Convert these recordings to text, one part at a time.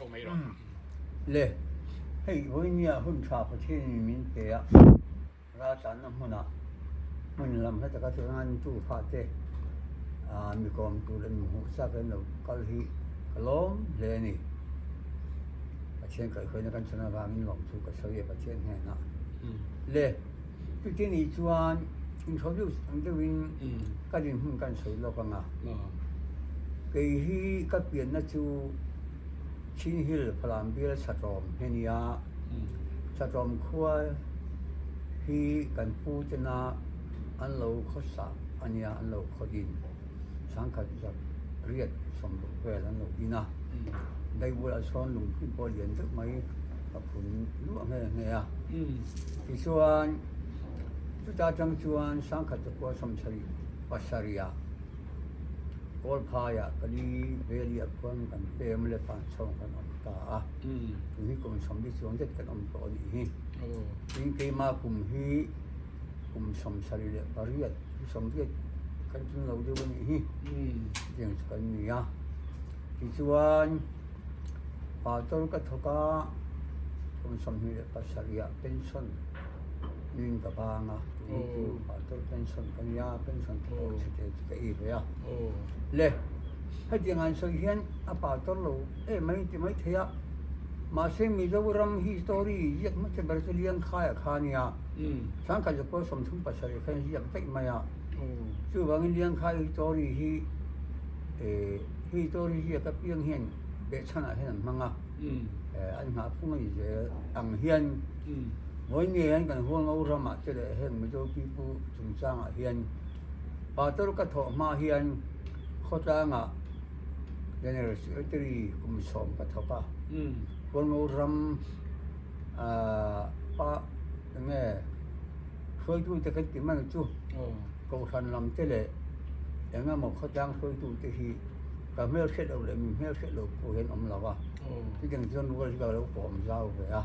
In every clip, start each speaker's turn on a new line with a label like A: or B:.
A: chho mai rawh.
B: Le, hei vawinia hun tha Pathianin min pe a, raltlanna hmunah hmun lam hla taka chuan tu fate mi kawm tur leh mi hmuh chak in lo kal hi ka lawm hle a ni. Pathian kaihhruaina kan chhan avangin lawmthu ka sawi a Pathian hnenah. Le, chuti nih chuan introduce ang deuhin ka dinhmun kan sawi lawk ang a. Kei hi ka pianna chu Chin Hill Falam bial Satlawm hi a ni a. Satlawm khua hi kan pu tena an lo khawsa a nia, an lo khaw din. Sangkhat zak riat sawmruk vel an lo din a. Dai bulah sawn lungphun pawh lian deuh mai a phun luah nghe nghe a. Tichuan chuta tang chuan sangkhat zakua sawmsarih pasarih ah Kawlphaiah Kali Valley-ah khuan kan pem leh Panchhawng kan awm ta a, tun hi kum sawmli chuang zet kan awm tawh a nih hi. Tin, keimah kum hi kum 78, 80 kan tling lo deuh a nih hi, chutiang chu kan ni a. Tichuan, Pastor ka thawk a, kum 27-ah pension niin ka bang a. Tun chu pastor pension ka nia, pension te pawh chhe te chu ka ei ve a. Le, hetiang an sawi hian a pastor lo em mai ti mai thei a, mahse Mizoram hi story ziak hmasa ber chu Liangkhaia kha a nia, Sangkhat Zakua 37 khan ziak daih mai a, chuvangin Liangkhai story hi hi story ziak apiang hian behchhanah hian an hmang a, an nghah phung a ni zel ang hian. Vawi nge hian kan Hualngo ramah te leh heng Mizo pipu chungchangah hian Pastor ka thawh hma hian khawtlangah General Secretary kum sawm ka thawk a. Hualngo ram pa enge hruaitute kan ti mai chu Kohhran lam te leh engemaw khawtlang hruaitute hi ka hmelhriat loh leh min hmelhriat loh pawh hian awm lo a. Chutiang chuan rual hi ka lo kawm zau ve a.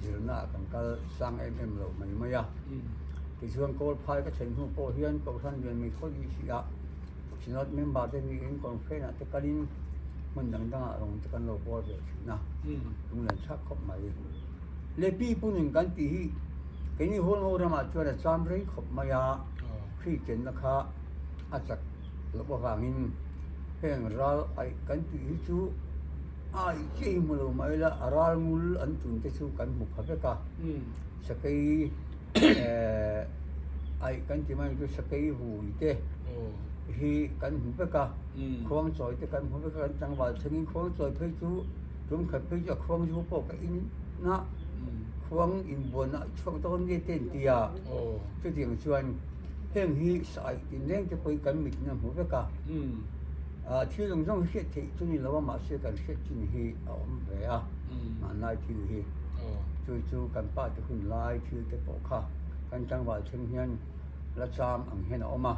B: Zirna ah kan kal sang em em lo mai mai a. Tichuan Kawlphai ka thlen hnu pawh hian Kohhran lian mai khawi i si a, Synod member te niin conference ah te kalin hmun dang dangah rawng te kan lo bawl ve thin a, lunglen thlak khawp mai. Le pi pu nun kan tih hi keini Hualngo ramah chuan a cham rei khawp mai a, Khrih chenna kha a chak loh avangin heng ral aih kan tih hi chu A ih chiah hi hmu lo mah ila a ral ngul an tun te chu kan hmu pha vek a, sakei aih kan ti mai ang chu sakei hui te hi kan hmu vek a, khuang chawi te kan hmu vek a, kan tlangval thlengin khuang chawi phei chu tum khat phei chu a khuang zu pawh ka in a, khuang inbuan ah chhuak dawn nge te an ti a, chutiang chuan heng hi sa aih tinreng te pawh hi kan mit in a hmu vek a. Thil zawng zawng hriat theih chu ni lo a, mahse kan hriat chin hi a awm ve a, hmanlai thil hi. Chu chu kan pa te hun lai thil te pawh kha kan tlangval thleng hian la cham ang hian a awm a,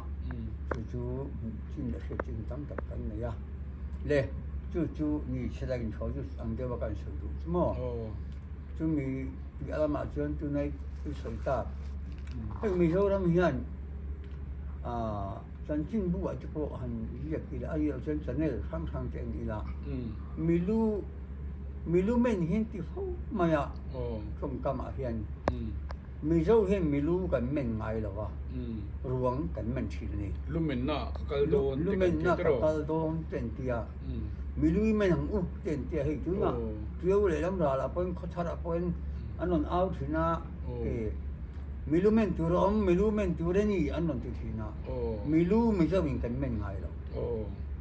B: chu chu hmuh chin leh hriat chin tam tak kan nei a. Le, chu chu ni chhela introduce ang deuh a kan sawi duh chu maw? Chumi piah lamah chuan tunai i sawi tak, heng Mizoram hian aaa. Chanchinbu ah te pawh han ziak ila a nih loh chuan channel hrang hrang te en ila milu milu men hian ti fo mai a tawngkam ah hian Mizo hian milu kan men ngai lo va ruang kan men thin a ni.
A: Lumenna ka kal dawn te kan ti
B: Lumenna ka kal dawn te an ti a milu i men ang u te an ti a hei tunah Tiau lehlam ralah pawhin khawthar ah pawhin an rawn au thin a. Milu men tur a awm, milu men tur a ni an rawn ti thin a, milu Mizo in kan men ngai lo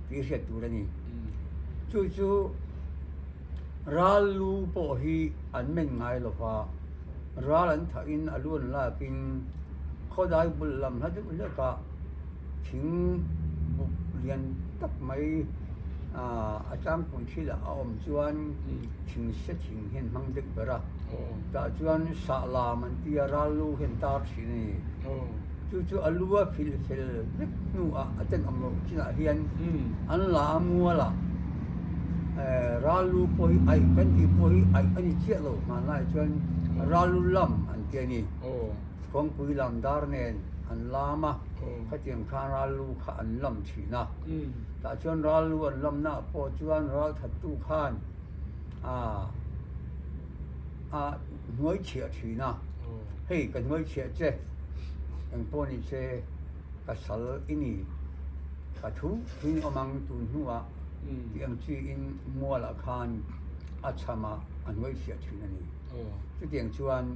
B: tih hriat tur a ni. Chu chu ral lu pawh hi an men ngai lo va, ral an thahin a lu an lakin khawdai bul lam hla deuh hlek ah thing buk lian tak mai a tlangpui thil ah a awm chuan thing se thing hian hmang deuh ber a. Tah chuan sah lam an ti a, ral lu hian tar thin a ni. Chu chu a lu a fil fel vek hnuah a tenawm loh chinah hian an la a mual a, ral lu pawh hi aih kan tih pawh hi aih a ni chiah lo hmanlaiah chuan ral lu lam an ti a ni. Khuangpui lam dar nen an lam a, khatiang khan ral lu kha an lam thin a. Tah chuan ral lu an lamnaah pawh chuan ral thattu khan. A a hnuai chhiah thin a, hei ka hnuai chhiah che, engpawh ni se ka sal i ni, ka thu thuin awm ang tun hnuah tih ang chiin mualah khan a chham a, a hnuai chhiah thin a ni. Chutiang chuan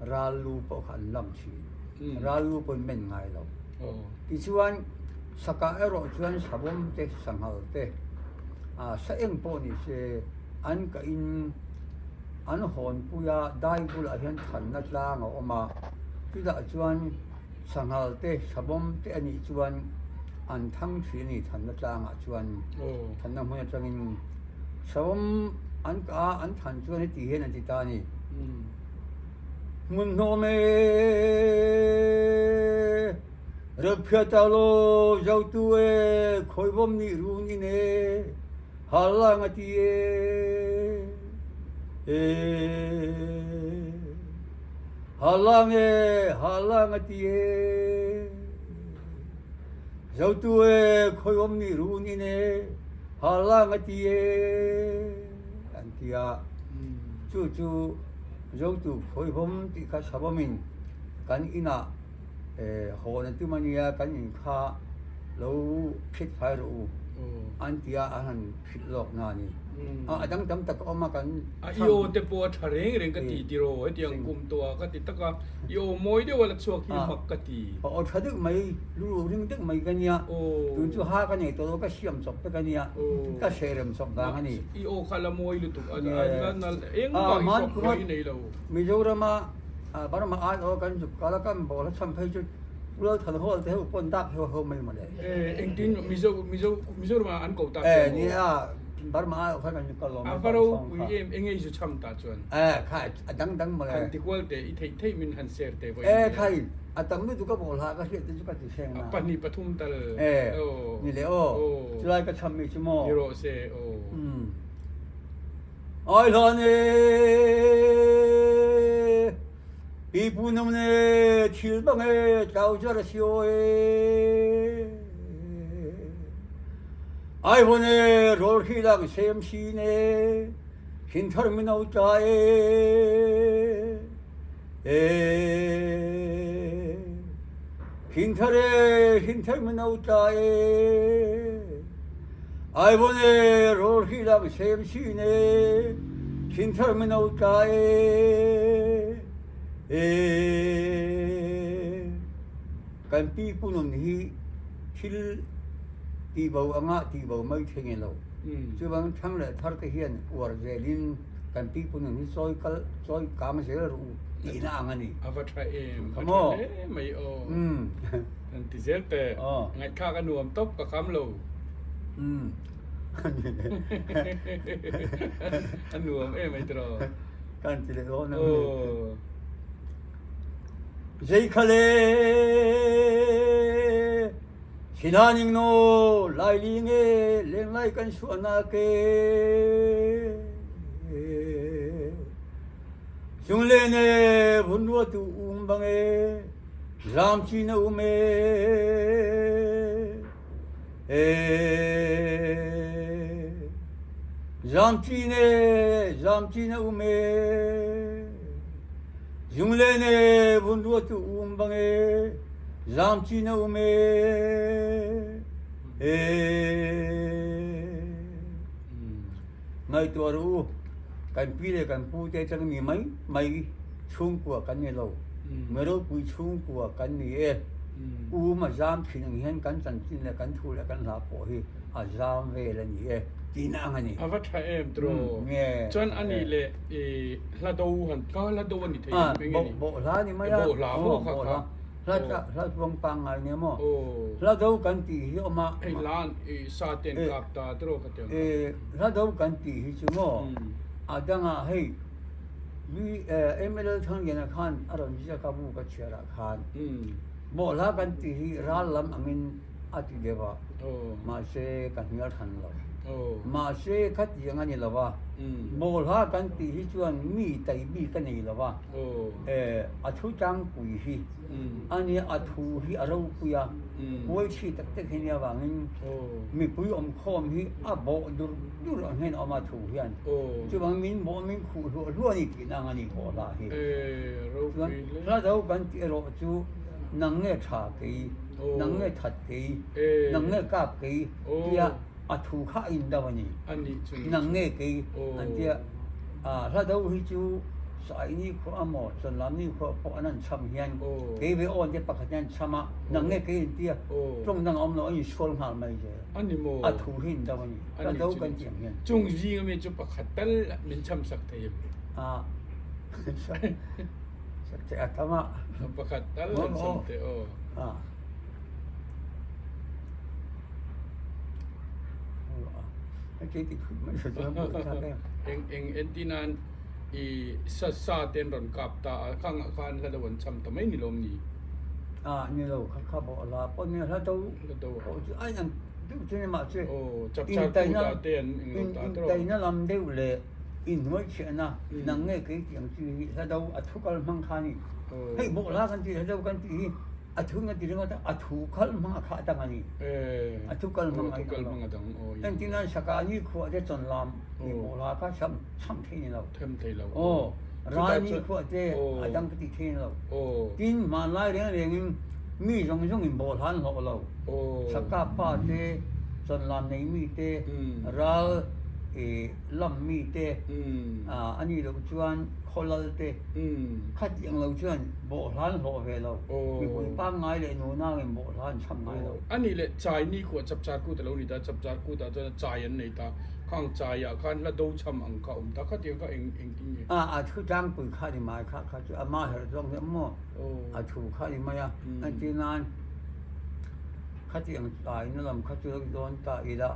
B: ral lu pawh kha an lam thin, ral lu pawhin men ngai lo. Tichuan sakah erawh chuan savawm te, sanghal te, sa eng pawh ni se, An ka in an hawnpui a, dai bulah hian thanna tlang a awm a, chutah chuan sanghal te, sabawm te a nih chuan an thang thin a ni thanna tlangah chuan thanna hmun atangin sabawm an kah a, an than chuan heti hian an ti ta a ni. Hmun hnawm e, Reuhphiat a law, Zotu e, Khawibawm nih run in e. Halang a ti e e Halang e halang a ti e Zotu e khoi om nih run in e halang a ti e an ti a chu chu Zotu khoi hom ti kha sabawm in kan inn ah hawn a tum a nia kan in kha lo phit fai rawh u an ti a an han phit lawk na a ni. A dang tam tak a awm a kan
A: A i aw te pawh a tha reng reng ka ti tiraw hetiang kum tawh ah ka ti tak a i aw mawi deuh a la chhuak hi mak ka ti.
B: A aw tha deuh mai lu ring deuh mai ka nia tun chu ha ka nei tawh lo ka siam chawp vek a nia ka hrerem chawp vang a ni.
A: I aw kha la mawi lutuk a engmah i hrawk mawi i nei lo.
B: Mizorama Burma ai aw kan zuk kal a kan bawl a chhan phei chu Pual than hawl te ho pawn dak heu ho mai mawle.
A: Engtin Mizo Mizo Mizoram ah an ko ta chuan
B: maw? Nia Burma ai aw khan kan zuk kal lo mai.
A: A va ropui em eng ei zu cham ta chuan?
B: Khai a dang dang mawle.
A: Han ti kual teh i theih theih min han share teh vawi
B: nia. Khai a tam lutuk a bawl ha ka hriat te chu ka ti thleng na.
A: Pahnih pathum tal.
B: Ni le aw chulai ka cham mi chu maw?
A: Ni rawh se aw.
B: Ai hlan e pipu nung ne thil bang e tlau jar a si aw e ai hon e rawl hri lang sem sin e thinthar mino tla e e thinthar e thinthar mino tla e Aivawn e rawl hrih sem sin e thinthar mino tla e e kan pipu nun hi thil tibo anga tibo mai thei lo chuvang thang le thar te hian uar zelin kan pipu nun hi chawi kal chawi kang zel ru tihna ang ani
A: ava tha em a tha hle mai aw Kan ti zel teh. Ngaihthlak a nuam tawp ka kham lo. A nuam em ai tiraw.
B: Kan ti leh dawn ang. Zeikhale sinaning no laili nge lenglai kan suahnak ke Zungle ne vun ruatu um bang e Zamci na um e e Zamci ne zamci na um e Zungle ne vun ruatu um bang e Zamci na um e e Ngaihtuah rawh u, kan pi le kan pu te cang mi mai mai chungkua kan ni lo. Mi ropui chungkua kan ni e. Um a zam thin ang hian kan chanchin le kan thu le kan hla pawh hi a zam vel a ni e tihna ang a ni.
A: A va tha em tiraw? Chuan a nih leh i hla do han ka hla do a ni thei em eng nge ni?
B: Bawh hla ni mai a.
A: Bawh hla maw kha kha?
B: Hla hla chuang pangngai nia maw? Hla do kan tih hi awm a.
A: Hei hla i sa ten kap ta tiraw ka ti ang.
B: Hla do kan tih hi chu maw a dangah hei mi MLA Thangliana khan a rawn ziak a bu ka chhiar ah khan bawh hla kan tih hi ral lam angin a ti deuh a mahse ka hnial hran lo. Mahse khatiang a ni lo a, bawlhla kan tih hi chuan mi tai bik a nei lo a, a thu tlangpui hi a nia, a thu hi a ropui a, huai chhi tak tak hi nia avangin mipui awmkhawm hi a bawh dur dur ang hian a awm a thu hian. Chuvangin min bawh min khuh hluah hluah a ni tihna ang a ni bawlhla hi. Chuan hla do kan tih erawh chu nang nge tha kei, nang nge that kei, nang nge kap kei tia a thu kha a in do a ni. Nang nge kei an tia hla do hi chu Saini khua emaw Chawnlam ni khua pawh an han cham hian kei ve awn te pakhat hian an cham a, nang nge kei an tia tawng dang a awm lo a insual nghal mai zel. A thu hi in do a ni. Hla do kan tih ang hian.
A: Chung zing ami chu pakhat tal min cham sak thei em?
B: Sak che a tam a.
A: Pakhat tal an cham teh aw. Eng eng entinan i sa sa ten rawn kap ta a khang ah khan hla do an cham ta mai ni lawm ni?
B: A ni lo kha kha pawh la pawh ni hla do
A: hla do
B: pawh chu ai ang deuh chu ni mahse
A: aw chapchar kut ah te an eng lo ta tawh
B: intaina lam deuh leh inhnuai chhiahna nang nge kei tih ang chi hi hla do a thu kal hmang kha a ni. Hei bawh la kan tih hla do kan tih hi a thu nga ti ringawt a, a thu kal hmang a khah dang a ni. A thu kal hmang a inang lo. Engtin an saka ni khuah te chawn lam ni bawh la kha cham cham thei ni lo.
A: Them thei lo.
B: Aw, ral ni khuah te a dang ka ti thei ni lo. Tin hmanlai reng rengin mi zawng zawng in bawh hlan hlawh lo. Saka pa te, chawn lam nei mi te, ral lam mi te, a nih loh chuan khawlal te khatiang lo chuan bawhhla an hlawh ve lo. Mipui pangngai leh nunangin bawhhla an chham ngai lo.
A: A nih leh chai ni khuah chapchar kut a lo ni ta, chapchar kutah chuan chai an nei ta, khang chaiah khan hla do chham ang kha a awm ta, khatiang kha eng engtin nge?
B: A, a thu tlangpui kha ni mai kha kha chu a mah herh zawng hi maw a thu kha ni mai a, entir nan khatiang chaina lam kha chu dawn ta ila.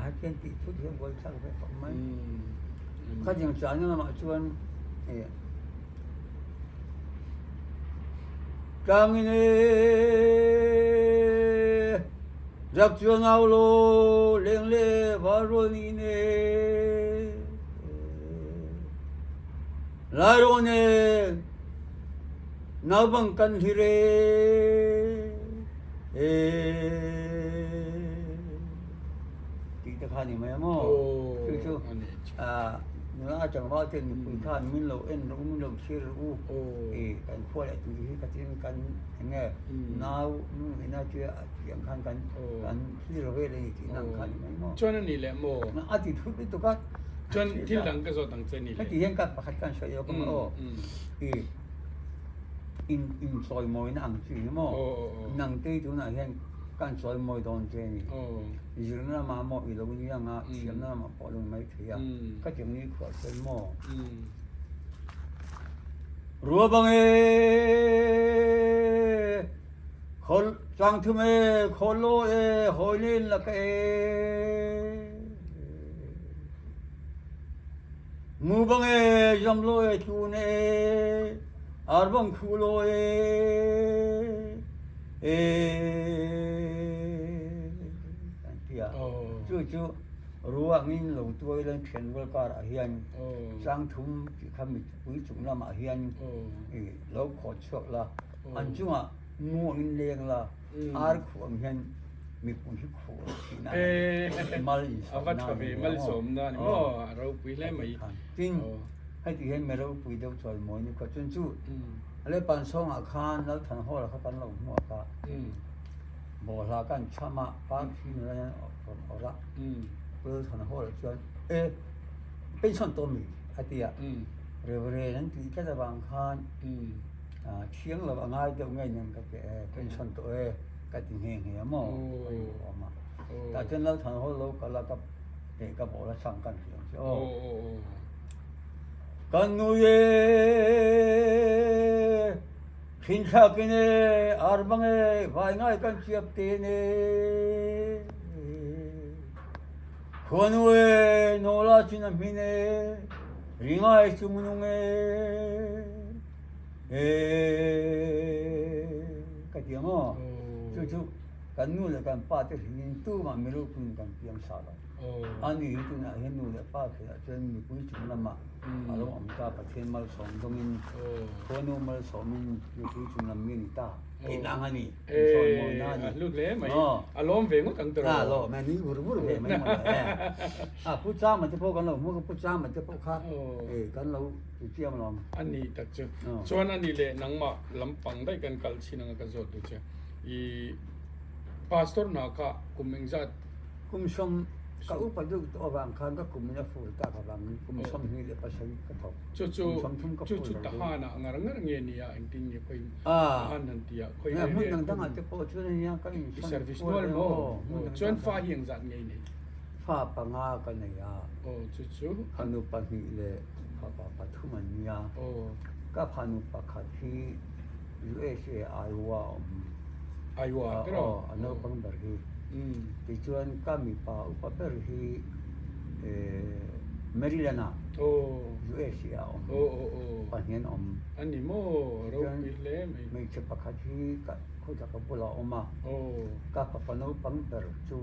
B: Hetiang tih thut hian buai thlak ve khawp mai. Khatiang chahna lamah chuan Tlangin e rak chuan au law leng le val rual niin e Lai rawn e Naupang kan hlir e e tih te kha a ni mai ang aw. Chu chu nula tlangval ten mipui khan min lo en rawh u, min lo thlir rawh u i kan khua leh tui hi khatin kan eng nge nau nu ina tia tih ang khan kan kan thlir vel a ni tih na ang kha a ni mai maw.
A: Chuan a ni leh maw?
B: A ti thut lutuk a.
A: Chuan thil dang ka zawt ang che ni le.
B: Heti hian ka pakhat khan sawi awk ang aw. I in inchawimawina ang chi hi maw? Nang te tunah hian kan chawimawi dawn che a ni. Zirna lamah maw i lo ni ang a, thiamna lamah pawh a lo ni mai thei a. Ka tiang ni khuah chuan maw? Rua bang e, khawl changthum e, khawl law e, hawi len laka e. Mu bang e, zam law e, tlun e, ar bang khu law e, e an ti a. Chu chu ruangin lo tuai lan thian rual karah hian chang thum tih kha mipui chung lamah hian i lo khawt chhuak la, an chungah mu angin leng la, ar khuh ang hian mipui hi khuh a thin a, mal
A: A va tha ve, mal sawmna a ni maw, a ropui hle mai.
B: Tin, heti hian mi ropui deuh chawi mawi ni khaw chuan chu Lepan sawngah khan Lalthan Hall kha kan lo hmuak a, bawlhla kan chham a, parthi nula hian a rawn awrh a, Pu Lalthan Hall chuan e pension tawh mi a ti a, Reverend an tih tlat avang khan thiang lo a ngai deuh ngei nen ka ti e, pension tawh e. Ka ti nghe nghe a maw? Ka in huam a. Tah chuan Lalthan haw lo kal a ka teh ka bawh la chhang kan hriam che aw. Kan nui e, thin thlak in e, ar bang e, vai ngai kan chiap ten e. Khuanu e, nawla chin a hmin e, ri ngai chung nung e. Eeeeee ka ti ang aw. Chu chu kan nu leh kan pa te hringin tumah mi ropuiin kan piang sa lo. Ani hi tunah hian nu leh pa khelh chuan mipui chung lamah a lo awm ta Pathian malsawm dawngin khuanu malsawmin mipui chung lam mi a ni ta tih na ang a ni.
A: Eeeeee a hlu hle mai. A lawm ve ngawt ang tawh.
B: A lawm e, nui vur vur ve mai mawle e. A Pu Chama te pawh kan lo hmu a, Pu Chama te pawh kha kan lo ti chiam alawm.
A: A ni tak chu. Chuan a ni leh nangmah lampang daih kan kal chin anga ka zawt duh che. I Pastor hna kha kum engzat?
B: Kum sawm ka upa deuh tawh avang khan ka kum in a fur tak avangin kum 27 ka thawk.
A: Chu chu chu chu Tahan ah ngar ngar nge nia engtin nge khawi Tahan han ti ah khawi
B: area hmun dang dang ah te pawh chuan ania ka in
A: i service nual maw? Chuan fa hi engzat nge i nei?
B: Fa panga ka nei a.
A: Aw chu chu.
B: Fanu pahnih leh fapa pathum an nia.
A: Aw.
B: Ka fanu pakhat hi USA Iowa a awm.
A: Iowa ber aw.
B: Aw a naupang ber hi. Tichuan ka mipa upa ber hi Maryland ah USA ah a awm. Pahnih an awm.
A: A ni maw ropui hle mai.
B: Hmeichhe pakhat hi ka khawchhak a bulah a awm a. Ka fapa naupang ber chu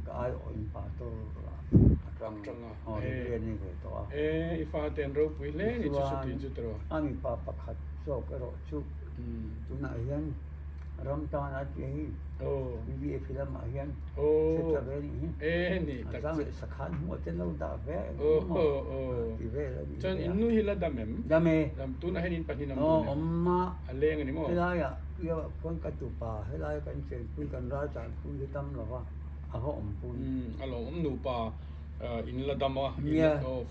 B: Ka aiawh in pastor ah a tang
A: a.
B: Aw reverend a ni ve tawh a.
A: E i fa te an ropui hle ni chu chuti chu tawh.
B: A mipa pakhat zawk erawh chu tunah hian ram tan a tia hi BBF lamah hian hre ta ve anih hi.
A: E ni
B: tak chu. A chang leh sakhan hmuh te lo dah ve engemaw ti vel a nih
A: hi. Chuan in nu hi la dam em?
B: Dam e.
A: Dam tunah hian in pahnih an awm
B: em? Awm a.
A: A leng a ni maw?
B: Helaiah Piauah khuan ka tupa helai kan chenpui kan ral tanpui hi dam lo va, a va awmpui.
A: A lo awm nupa in la dam a,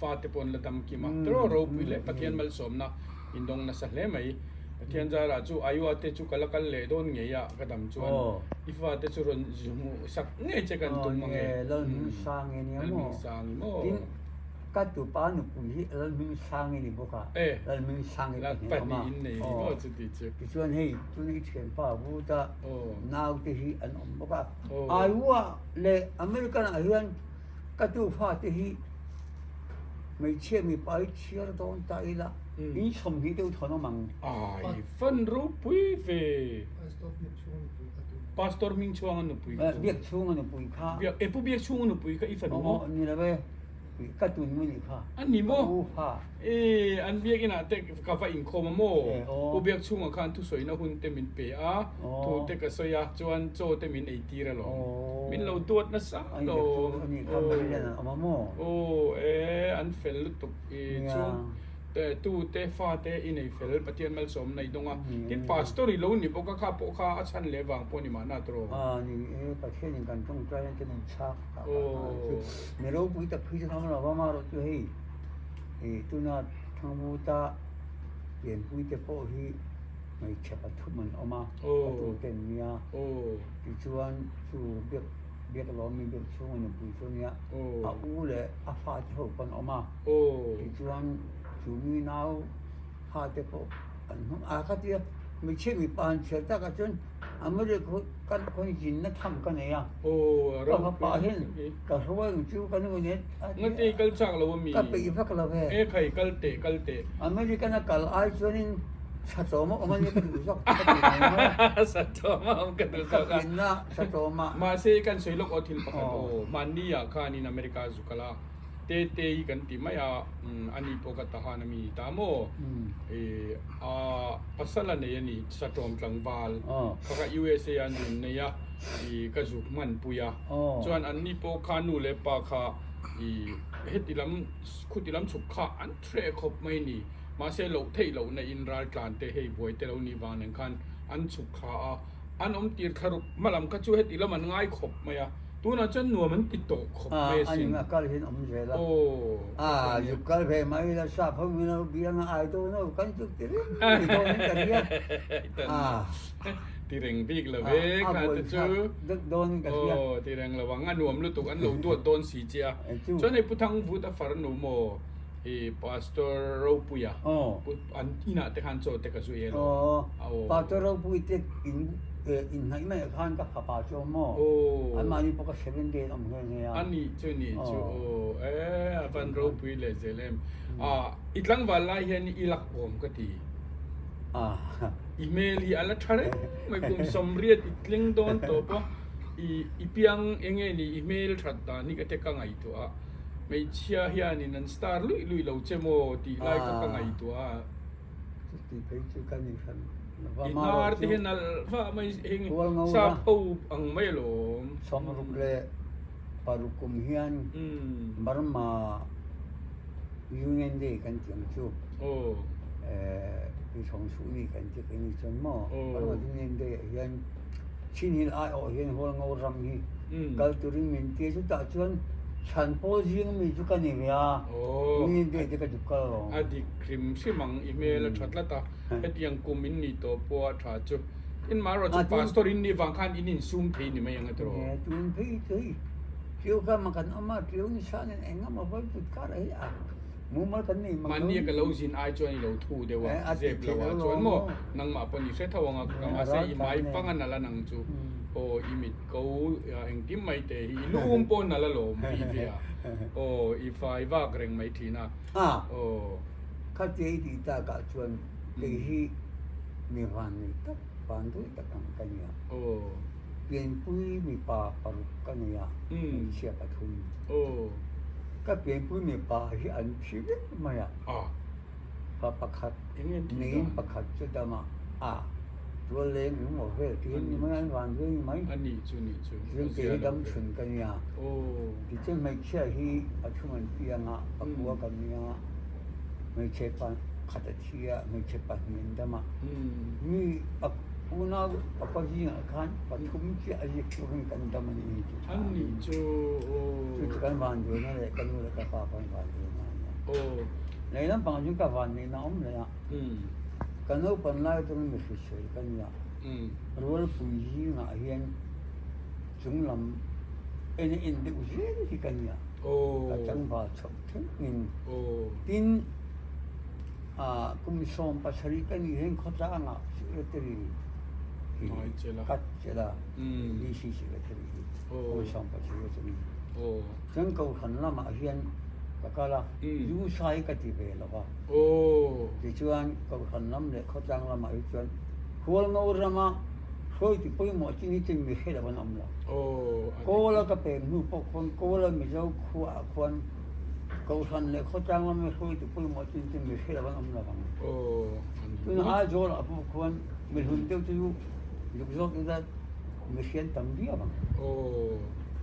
A: fate pawh an la dam kim a, tiraw ropui leh Pathian malsawmna in dawng nasa hle mai. Pathian zarah chu Aiwa te chu ka la kal leh dawn ngei a, ka dam chuan i fate chu rawn hmuh sak ngei che kan tum ange.
B: Lalhmingsangi nia maw? Ka tupa nupui hi Lalhmingsangi ni bawk a, Lalhmingsangi pahnih a awm a.
A: Pahnih in nei ni maw chuti chu.
B: Tichuan hei tuna i thianpa Vuta naute hi an awm bawk a. Iowa leh American ah hian ka tufa te hi hmeichhia mipa hi chhiar dawn ta ila in 20 deuh thawn awm ang.
A: Ai fan ropui ve. Pastor Hmingchhuanga nupui kha chu.
B: Biakchhunga nupui kha.
A: Biak e pu Biakchhunga nupui kha i fanu maw?
B: Ni lo e. Ka tun mu nih kha.
A: A ni maw?
B: Ka u kha.
A: E an biakinah te ka va inkhawm a maw?
B: E aw.
A: Pu Biakchhunga khan thusawina hun te min pe a, thu te ka sawi a, chuan chaw te min ei tir alawm.
B: Aw.
A: Min lo duat nasa
B: An
A: alawm.
B: Biakchhung a nih kha Maryland an awm a maw?
A: Aw e an fel lutuk i chhung tu te fa te i nei fel Pathian malsawm na i dawng a. Tin pastor i lo ni bawk a kha pawh kha a chhan leh vang pawh ni mahna tawh.
B: A ni e Pathian in kan tawngtai na te min chhak tak a chu. Mi ropui tak phei chu awm lo va marawh chu hei ih tuna Thangvuta pianpui te pawh hi hmeichhe pathum an awm a ka tu te an nia tichuan chu biak biak lawmi biak chhunga nupui chu ania a u leh a fate ho pawh an awm a tichuan chu mi nau fate pawh an hmang a ka tia hmeichhia mipa han chhiar takah chuan America kan khawn zinna tham ka nei a, ka fapa hian ka hruai ang chu ka nu nen a ti a.
A: Ngati kal chak lo ami?
B: Ka peih vak lo ve.
A: E khai kal teh kal teh.
B: American a kal ai chuanin Satawma awm ania ka duh zawk ka ti mai mai
A: a. Satawma awm ka duh zawk a.
B: Ka pianna Satawma.
A: Mahse kan sawi lawk aw thil pakhat aw. Mahni ah khanin America zu kal a. Te te hi kan ti mai a, ani pawh ka tahan a mi ta maw? A pasal a nei a ni, Satawm tlangval kha kha USA a nun nei a, ka zuk hman pui a. Chuan anni pawh kha nu leh pa kha heti lam khuti lam chhuk kha an threh khawp mai a ni. Mahse loh theih lohna in raltlan te hei buai te lo nih vang nen khan an chhuk kha a. An awm tir thlaruk hma lam kha chu heti lam an ngai khawp mai a, tunah chuan nuam an ti tawh khawp mai asin.
B: A ning a kal hian awm zel a.
A: Aw.
B: A zuk kal ve mai la sap ho min lo biang a ai dawn ho kan chuk ti reng ni dawn in ka ria.
A: A. Ti reng bik lo ve kha te chu.
B: A buai thlak vek dawn in ka hria.
A: Aw ti reng lo ang a nuam lutuk an lo duat dawn si che a. Chuan hei Pu Thangvut a far nu maw? I Pastor Ropuia an inah te khan chaw te ka zu e lo.
B: Aw, Pastor Ropui te in inhnaih mai ah khan ka fapa chu awm maw? Anmahni pawh ka seven day an awm nghe nghe a.
A: A nih chu nih chu aw, e a van ropui leh zel em. I tlangval lai hian i lak awm ka ti. I hmel hi a la tha reng mai, kum 80 i tling dawn tawp a, i i piang eng nge ni i hmel that dan hi ka te ka ngaihtuah a, hmeichhia hianin an star luih luih lo che maw tih lai kha ka ngaihtuah a.
B: Chuti phei chu ka ni hran
A: lova, I hnar te hian nalh vah mai heng sap ho ang mai alawm.
B: 66 kum hian Burma Union Day kan tih ang chu i thawng chhuh ni kan ti kei ni chuan maw Burma Union Day ah hian Chin Hill aiawh hian Hualngo ram hi kal turin min ti a, chutah chuan chhan pawl zing mi chu ka ni ve a, Union Day te ka duk kal lo.
A: A dik hrim hrim ang, i hmel a tha tlat a, hetiang kum in nih tawh pawh a tha chu. Tin marawh chu Pastor in nih vang khan in insum thei ni mai ang a tiraw?
B: Nge tun phei chu hei ṭiau kha mah kan awm a, ṭiau ni san in eng emaw vawi put kar a hei a mumal kan nei mang lo.
A: Mahni ka lo zin ai chuan i lo thu deuh a, zep lo ah chuan maw nangmah pawh ni hre tho ang a, ka mahse i mai fang a nalh a nang chu aw i mit ko engkim mai te hi i lu um pawh nalh alawm vi ve a aw i fai vak reng mai thin a aw.
B: Khatia i tih takah chuan kei hi mi van nei tak, van duai tak ang ka nia. Pianpui mipa paruk ka nei a, hmeichhia pathum. Ka pianpui mipa hi an thi vek mai a, pa pakhat neiin pakhat chu dam a, a tual leng engmaw vel ti hian ni mai an van duai ni mai. Chuan kei hi dam chhun ka nia. Tichuan hmeichhia hi pathum an piang a, pakua ka nia. Hmeichhe pakhat a thi a, hmeichhe pahnih an dam a. Mi unau papa zingah khan pathum chiah a zik turin kan dam a ni tih kha a ni. Chu chu kan vanduaina leh ka nu leh ka pa kan vanduaina a ni a. Lei lampang chu ka vanneihna a awm leh a. Ka naupan lai atangin mi hrisel ka ni a. Rualpui zingah hian chunglam en a en deuh zel hi ka ni a. Ka tlangval chhoh thlengin. Tin, kum 17 ka nih hian khawtlangah secretary hi ka chelh a, DC secretary hi kum 17 a ni. Chuan Kohhran lamah hian ka kal a, zu sai ka ti ve lo va. Tichuan Kohhran lam leh khawtlang lamah hi chuan Hualngo rama hruaitu pawimawh chin hi chuan mi hre lo an awm lo. Kawla ka pem hnu pawh khawn Kawla Mizo khuaah khuan Kohhran leh khawtlang lama hruaitu pawimawh chin chu mi hre lo an awm lo ang. Tuna Aizawl ah pawh khuan mi hlun deuh chu zuk zawk ila mi hrian tam viau ang.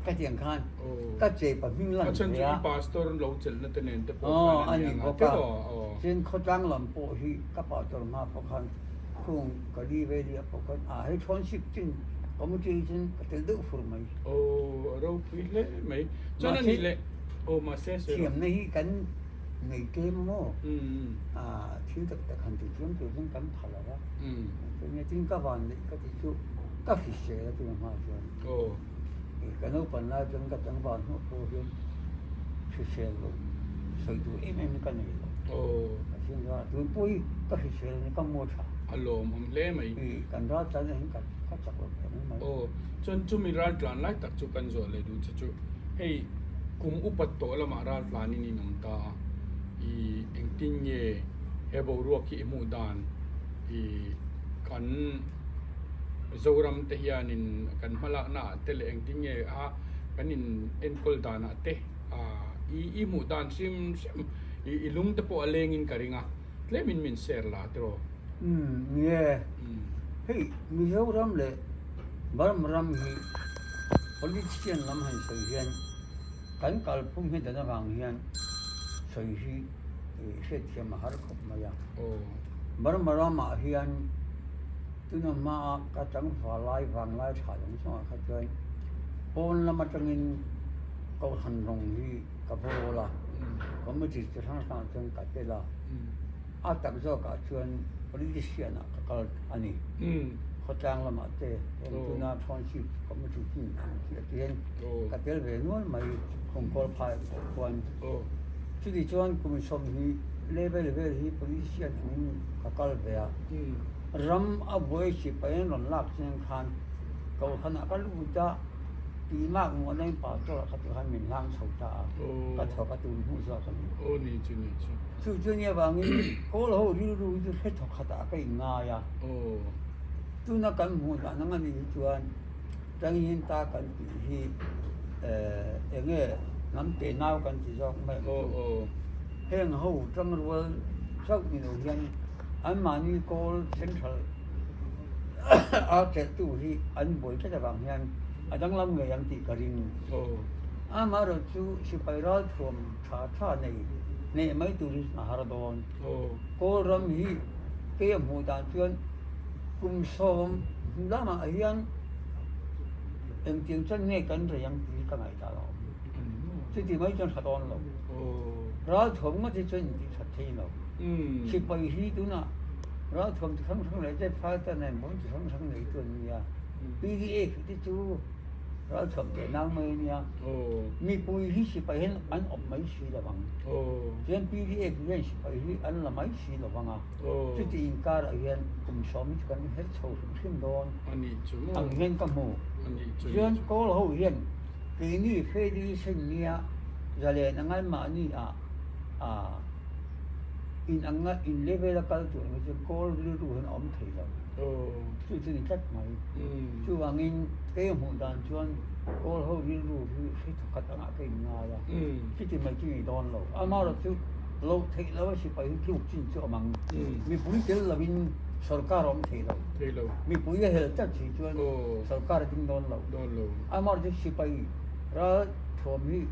B: Ka ti ang khan ka che pa hming lan ve a. Aw a ni bawk a. Chuan khawtlang lam pawh hi ka pastor hma pawh khan khung ka li ve liah pawh khan a hei thawnship chin committee chin ka tel deuh fur mai.
A: Aw a ropui hle mai. Chuan a nih leh aw mahse sawi rawh.
B: Thiamna hi kan nei tlem a maw? Thil tak tak han ti chiam tur chuan kan pha lo a. Chuan tin ka van neih ka ti chu ka hrisel a tuna hma chuan. Ka naupan lai chuan ka tlangval hnawh pawh hian hrisel loh sawi tur em em hi ka nei lo. Pathian chuan tun pawh hi ka hrisel a ni ka maw tha.
A: A lawmawm hle mai.
B: Kan ral tlan ah hian ka chak lo hle mai mai.
A: Aw chuan chumi ral tlan lai tak chu kan zawh leh duh che chu hei kum upat tawh lamah ral tlanin in awm ta a, i engtin nge he boruak hi i hmuh dan i kan Zoram te hianin kan hmalakna ah te leh engtin nge a kan in enkawl danah te i i hmuh dan hrim hrim i i lung te pawh a lengin ka ring a tlemin min share la tiraw.
B: Umm nge hei Mizoram leh Burma ram hi politician lam han sawi hian kan kalphung hi dan avang hian sawi hi hriatthiam a har khawp mai a. Burma ramah hian tuna hmaa ka tlangval lai vanglai tha zawng zawngah kha chuan pawn lam atangin Kohhran rawng hi ka bawl a, committee chi hrang hrangah chuan ka tel a. A tak zawkah chuan politician ah ka kal a ni. Khawtlang lamah te heng tuna township committee chin ang chi ah te hian ka tel ve nual mai Khumkawl phai pawh khuan. Chuti chuan kum 20 level vel hi politician angin ka kal ve a. Ram a buai sipai an rawn lak chiang khan Kohhranah ka lut a. Tih mak muah in pastor ah kha ti khan min hlang chho ta a, ka thawk a tun hmuh zawk a ni.
A: Aw ni chu ni chu.
B: Chu chu nia vangin Kawl ho rilru hi chu hre thawk khat ah ka inngai a. Tuna kan hmuh dan ang a nih hi chuan Tangin ta kan tih hi eng nge hnam te nau kan ti zawk mai ang chu. Heng ho tangrual chauh ni lo hian anmahni Kawl Central a chelhtu hi an buai tlat avang hian a danglam ngei ang tih ka ring. Amaherawh chu sipai ralthuam tha tha nei hneh mai turin a har dawn. Kawl ram hi kei a hmuh dan chuan kum sawm lamah hian engtiang chan nge kan rei ang tih hi ka ngaihtuah lo. Chuti mai chuan tha dawn lo. Ralthuam ngawt hi chuan intih that thei lo. Sipai hi tunah Ralthuam chi hrang hrang leh jet fighter nen bawm chi hrang hrang nei tu an nia. PDA khi te chu ralthuam teh nang mai a nia. Mipui hi sipai hian an awp mai si lo vang. Chuan PDA khi hian sipai hi an la mai si lo vang a. Chuti inkarah hian kum sawm hi chu kan her chho hrim hrim dawn ang hian ka hmu. Chuan Kawl ho hian keini Federation nia zalen angai mahni ah ah In anga in level a kal tur ang hi chuan kawl rilru hian a awm thei lo. Chu chu ni tlat mai. Chuvangin kei a hmuh dan chuan kawl ho rilru hi hri thawkhat angah ka inngai a. Chuti mai chu ni dawn lo. Amaherawh chu loh theih lo a sipai hi tluk chin chu awm ang. Mipui tel lovin sorkar a awm thei lo. Mipui a hel tlat si chuan sorkar a ding dawn lo. Amaherawh chu sipai ral thuam hi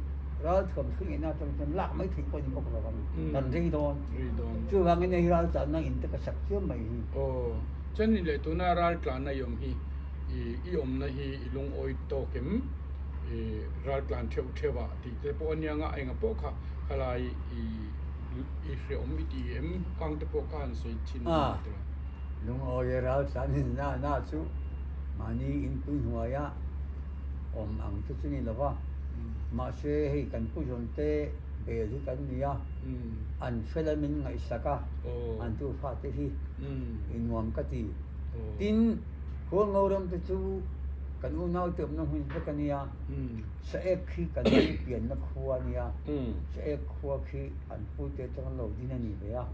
B: Ralthuam thil ngeihna atang chuan lak mai theih pawh a ni bawk lo ang, kan rei dawn.
A: Rei dawn.
B: Chuvangin hei raltlanna in te ka sak chiam mai hi.
A: Aw, chuan leh tuna raltlanna i awm hi, i i awmna hi i lungawi tawk em? I raltlan theuh theuh ah tih te pawh a nia nga enga pawh kha khalai i i hreawm i ti em? Khang te pawh kha han sawi thin a ni tawh.
B: Lungawi e raltlan in na na chu mahni inpui hnuaia awm ang chu chu ni lo va. Mahse hei kan pu zawn te bel hi kan ni a, an fel a min ngaihsak a, an tu fate hi i nuam ka ti. Tin, Hualngo ram te chu kan unau te awmna hmun vek a nia, Saek khi kan pianna khua a nia, Saek khua khi an pu te atang an lo din a ni ve a,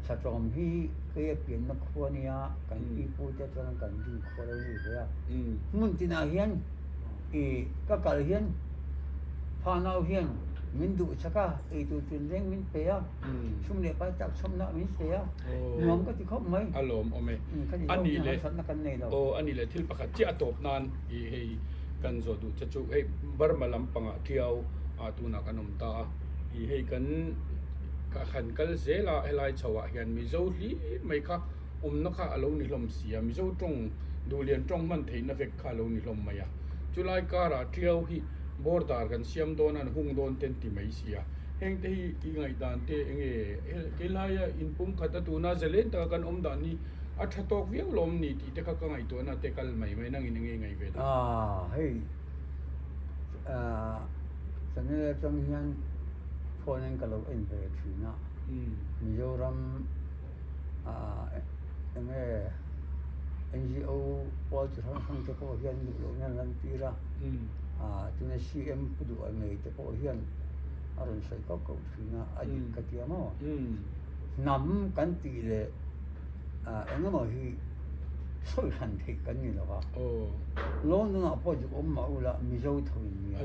B: Saṭawm hi kei a pianna khua a nia, kan pi pu te atang kan din khua lo ni ve a. Hmun tinah hian I ka kal hian phanau hian min duh chak a, eitur tinreng min pe a, chhum leh pai tak chhawmna min pe a, nuam ka ti khawp mai.
A: A lawm awm e.
B: A nih leh harsatna kan nei lo.
A: Aw a nih leh thil pakhat chiah a tawp nan i hei kan zawh duh che chu hei Burma lampangah Tiau ah tunah kan awm ta a, i hei kan han kal zel a helai chho ah hian Mizo hlir mai kha awmna kha a lo ni hlawm si a, Mizo tawng Duhlian tawng hman theihna vek kha a lo ni hlawm mai a. Chulai karah Tiau hi border kan siam dawn a, an hung dawn te an ti mai si a. Heng te hi i ngaihdan te eng nge keilaia inpum khat a tuna zalen taka kan awm dan hi a tha tawk viau lawm ni tih te kha ka ngaihtuahna te kal mai mai nangin eng nge i ngaih ve dan?
B: Aaa hei channel atang hian phone in ka lo en ve thin a, Mizoram eng nge NGO pawl chi hrang hrang te pawh hian duh loh hian an tir a, tuna CM pu duh a ngei te pawh hian a rawn sawi kauh kauh thin a, a dik ka ti ang aw. Hnam kan tih leh eng emaw hi sawi hran theih kan ni lo va, London ah pawh dik awm mah ula Mizo tho in nia.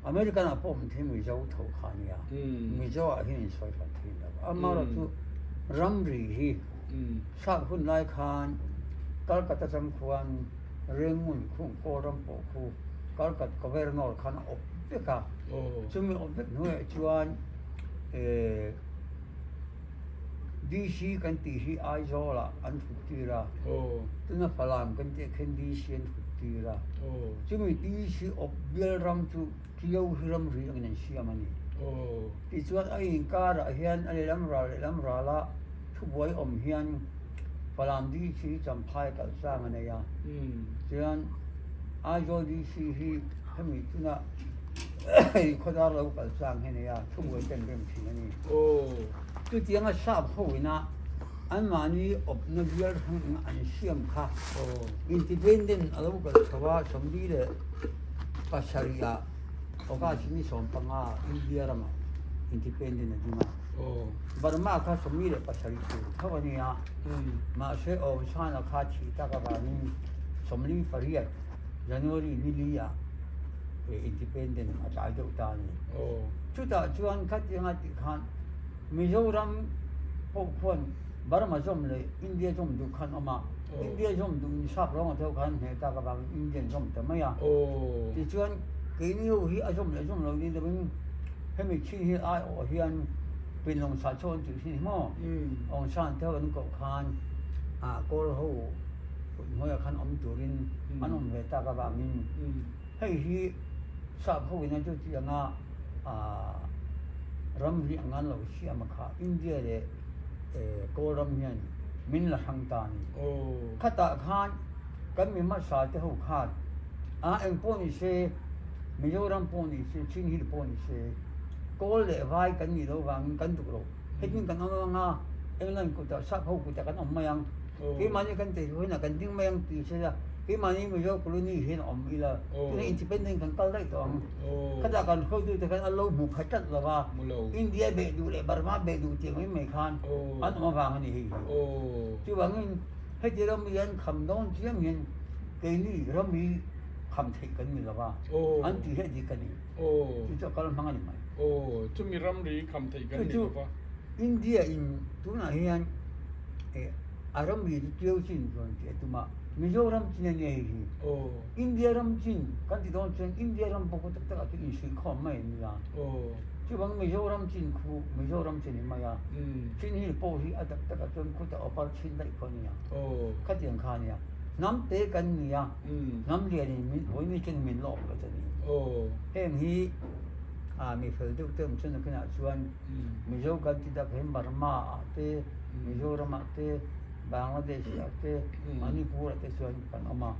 B: American ah pawh awm thei Mizo tho kha a nia. Mizo ah hian in sawi hran thei lo. Amaherawhchu ramri hi sap hun lai khan Calcutta chang khuan Rengun khung Kawlram pawh khu Calcutta Governor khan a awp vek a. Chumi awp vek hnuaiah chuan DC kan tih hi Aizawl ah an thut tir a, tuna Falam kan tih ah khian DC an thut tir a, chumi DC awp bial ram chu Tio hi ramri angin an siam a ni. Tichuan a inkar ah hian a lehlam ral lehlam ral a thubuai awm hian Falam DC hi Champhai kalh chang a nei a, chuan Aizawl DC hi hemi tuna Hei khawdar lo kal chang hi nia thubuai ten rem thin a ni. Chutianga sap ho ina anmahni awpna bial hrang anga an siam kha independent a lo kal chho a 48. Pasarih ah August ni 15 India ramah independent a ding a. Burma kha 47 tur tho a nia. Mahse Aung San a kha thih tak avangin 48 January ni li ah independent a tlai deuh ta a ni. Chutah chuan khatianga tih khan Mizoram pawh khuan Burma zawm leh India zawm duh khan awm a, India zawm duh in sap rawng a tho khan hneh tak avangin Indian zawm ta mai a. Tichuan keini ho hi a zawm leh zawm lo ni lovin hemi chin hi aiawh hian Pinlawng sah chhuak an tih thin hi maw? Aung San te ho an koh khan ah Kawl ho kut hnuaiah khan awm turin an awm ve tak avangin hei hi sap ho in a chu tih anga ah ramri ang an lo siam a kha India leh Kawlram hian min la hrang ta a ni. Khatah khan kan mi hmasa te ho khan a eng pawh ni se Mizoram pawh ni se Chin Hill pawh ni se Kawl leh Vai kan nih loh vangin kan duh lo. Hetin kan awm ang a England kutah sap ho kutah kan awm mai ang. Keimahni kan tei hunah kan ding mai ang tih sela keimahni Mizo colony hian awm ila tunah independent kan kal daih tawh ang. Khatah kan hruaitute khan an lo hmu khat tlat lo va, India beh duh leh Burma beh duh tih mai mai khan an awm avang a ni hei hi. Chuvangin heti ram hi an kham dawn chiang hian keini ram hi kham theih kan ni lo va, an tih hi a dik a ni. Chu chu a kal hmang a ni mai.
A: Chumi ramri kham theih kan ni lo va.
B: India in tunah hian a ramri chu Tiau chin chuan tih a tum a, Mizoram chin a nia hei hi. India ram chin kan ti dawn chuan India ram pawh khu tak takah chuan insuihkhawm mai an nia. Chuvang Mizoram chin khu Mizoram chin a ni mai a, chin hi pawh hi a tak takah chuan khutah awpar chhin daih khaw a nia. Khatiang kha a nia. Hnam te kan ni a, hnam lianin min awimi chuan min la awm lo ta ni. Heng hi mi fel deuh te awm chuan nakinah chuan Mizo kan ti tak hi Burma ah te, Mizoram ah te, Bangladesh ah te, Manipur ah te chuan kan awm a.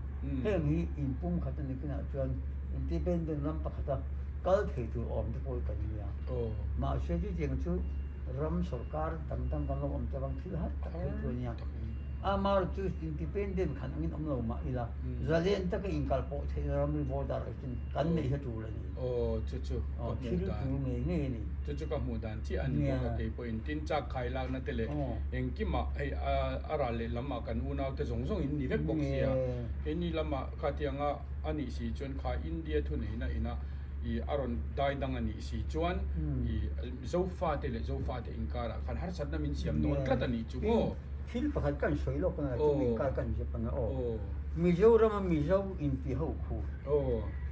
B: Heng hi inpum khat a ni kinah chuan independent ram pakhata kal thei tur awm te pawh hi kan nia. Mahse chutiang chu ram sorkar dang dang kan lo awm ta vang thil har tak thei chu a nia. Amar chu independent khan angin awm lo mah ila zalen taka inkal pawh theihna ramri border ah chuan kan neih hi tul a ni.
A: Aw chu chu ka hmuh
B: dan. Thil tul ngei ngei a ni.
A: Chu chu ka hmuh dan chiah a ni bawk a kei pawhin tin chak khai lakna te leh engkimah hei a ral leh lamah kan unau te zawng zawng in ni vek bawk sia. Keini lamah khatianga a nih si chuan kha India thuneihna ina i a rawn dai dang a nih si chuan i Zofate leh Zofate inkarah khan harsatna min siam dawn tlat a nih chu maw?
B: Thil pakhat kan sawi lawk anga chu min kar kan zep anga aw. Mizoram a Mizo inti ho khu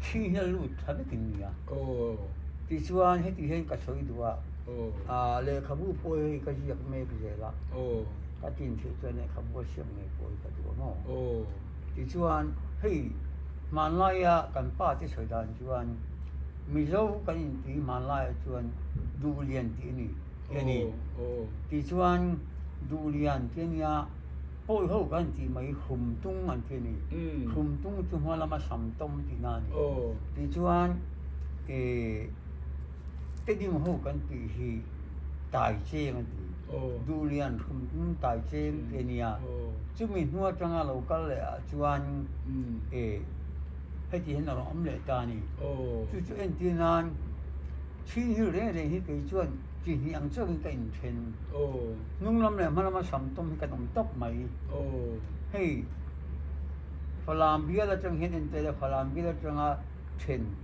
B: thi hian lut tha vekin nia. Tichuan heti hian ka sawi duh a, lehkhabu pawh hei ka ziak mek zel a, ka tin theih chuan lehkhabu a siam ngei pawh hi ka duh a maw. Tichuan hei hmanlaia kan pa te sawi dan chuan Mizo kan inti hmanlaiah chuan Duhlian tih a ni tih a ni. Tichuan Duhlian tih a nia pawi ho kan tih mai Hrumtung an ti a ni. Hrumtung chu hma lama Samtawm tihna a ni. Tichuan ih Tedim ho kan tih hi Taicheng an ti. Duhlian Hrumtung Taicheng tih a nia. Chumi hnu atanga lo kal leh ah chuan ih heti hian a rawn awm leh ta a ni. Chu chu entir nan Chin Hill reng reng hi kei chuan chi hnih ang chauhin ka inthen. Hnung lam leh hma lama sam tawm hi kan awm tawp mai. Hei Falam bial atang hian entir a Falam bial atanga then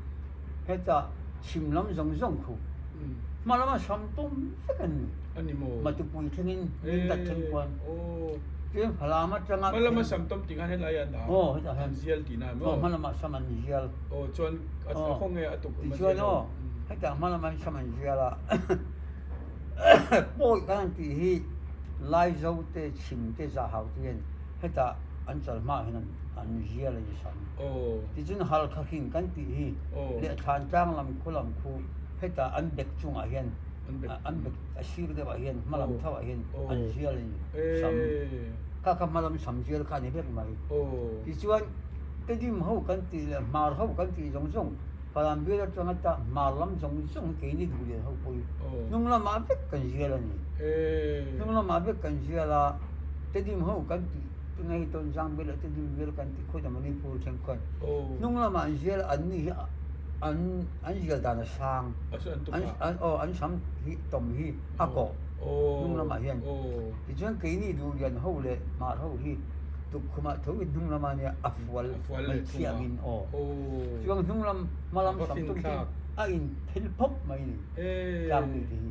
B: hetah chhim lam zawng zawng khu hma lama sam tawm vek an ni. Matupui thlengin min dat thleng kuan. Tlem Falam atanga
A: Hma lama sam tawm tih khan helai an dah a, an zial tihna a maw?
B: Aw hma lama sam an zial.
A: Aw chuan a khaw nge a tuk
B: Tichuan aw hetah hma lama sam an zial a pawi kan han tih hi Laizo te Chhim te Zahau te hian hetah an chal hmaah hian an zial a ni sam. Tichuan Halkha hring kan tih hi leh Thlantlang lam khu lam khu hetah an bek chungah hian an bek a sir deuh ah hian hma lam tho ah hian an zial a ni sam kha kha hma lam sam zial kha a ni vek mai tichuan tedim ho kan tih leh hmar ho kan tih zawng zawng Falam bial atanga ta hmar lam zawng zawng hi keini duh lian ho pawh hi hnung lamah vek kan zial a ni hnung lamah vek kan zial a tedim ho kan tih tunge hi tawn zang bial leh tedim bial kan tih khawi ta Manipur thleng khan hnung lamah an zial a an ni hi. An an zial dan a sang. An aw an sam hi tawm hi a kawh hnung lamah hian. Tichuan keini duhlian ho leh hmar ho hi tukkhumah tho in hnung lamah nia a fual mai chiangin aw. Chuang hnung lam hma lam sam tum chu a in phel phawp mai a ni. Tlangmi te hi.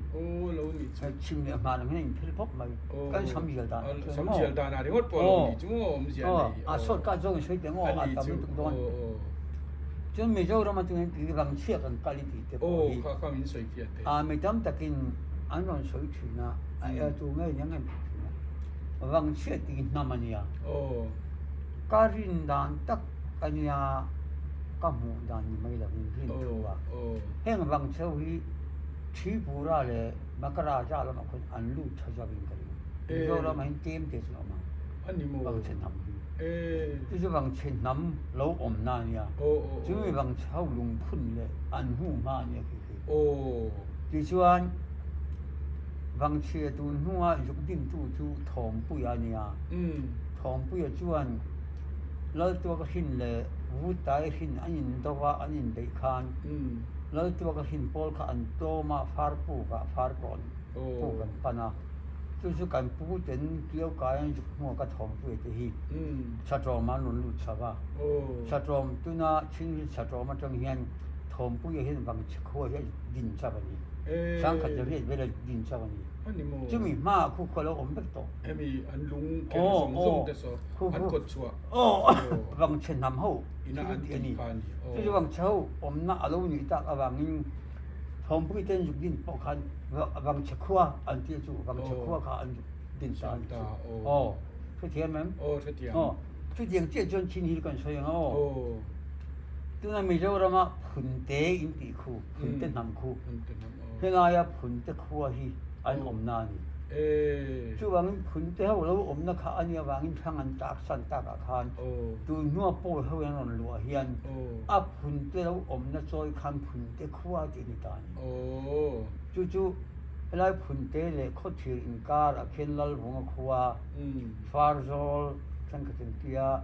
B: Chhim leh hmar ang hian a in phel phawp mai. Kan sam zial dan ah chuan maw. Aw a shortcut zawk in sawi teh maw a tam lutuk dawn. Chuan Mizoram atangin tui rang chhiah kan kal i tih te pawh hi a mi tam takin an rawn sawi thin a, a ertu ngei nia ngem tih thin a. Rang chhiah tih hi hnam a nia. Ka rin dan tak a nia, ka hmuh dan ni mai lovin rin thu a. Heng rang chho hi Tripura leh Makaraja lamah khawn an lut tha zawin ka ring. Mizoram ah hian tlem te chu a awm ang. Rang chhe hnam hi. Chu chu Vangchhe hnam lo awmna a nia. Chumi Vangchhe ho lungphun leh an hmuh hma a nia khi khi. Tichuan, Vangchhia tun hnunga zuk dintu chu Thawmpuia a nia. Thawmpuia chuan Laltuaka hrin leh Vutai hrin an indo va, an inbeih khan Laltuaka hrin pawl kha an tlawm a, Farpukah Farkawn puk an pan a. Chu chu kan pu ten Kiau kai an zuk hmuak a thawmpuia te hi Saṭawm an rawn lut chho a. Saṭawm tuna Chhingri Saṭawm atang hian thawmpuia hian Vangchhe khua hi a din chauh a ni. Sangkhat leh riat vel a din chauh a ni. Chumi hmaah khu khua lo awm vek tawh.
A: Hemi an lung ker zawng zawng te saw an kawt chhuah.
B: Vangchhe hnam ho
A: ina an
B: tih a ni. Chu chu Vangchhe ho awmna a lo nih tak avangin Thawmpui ten zuk din pawh khan Vangchhe khua an tih chu Vangchhe khua kha an zuk din ta a ni chu. Aw, hrethiam em?
A: Aw, hrethiam.
B: Aw, chutiang chiah chuan chin hi kan sawi ang a aw. Tuna Mizorama Phunte in tih khu, Phunte hnam khu, helaia Phunte khua hi an awmna a ni. Chuvangin Phunte ho lo awmna kha a nih avangin thlang an tlak san takah khan tun hnua Pawl ho an rawn luah hian a Phunte lo awmna chawi khan Phunte khua tih a ni ta a ni. Chu chu helai Phunte leh Khawthir inkar ah khian Lalvunga khua, Farzawl thenkhat in tia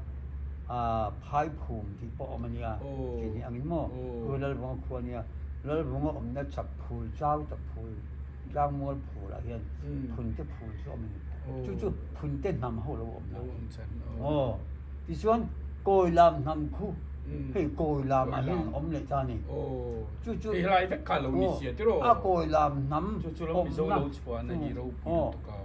B: Phaiphum tih pawh a awm a nia, tih ni angin maw? Chu Lalvunga khua a nia. Lalvunga awmna chak phul chau tak phul, tlangmual phul ah hian Phunte phul chu a awm a ni. Chu chu Phunte hnam ho lo awmna a ni. Aw, tichuan Kawilam hnam khu hei Kawilam ah hian awm leh ta a ni. Chu chu
A: Hei helai vek kha lo ni sia tiraw?
B: A Kawilam hnam
A: Chu chu lo Mizo lo chhuan a hi ropui lutuk a.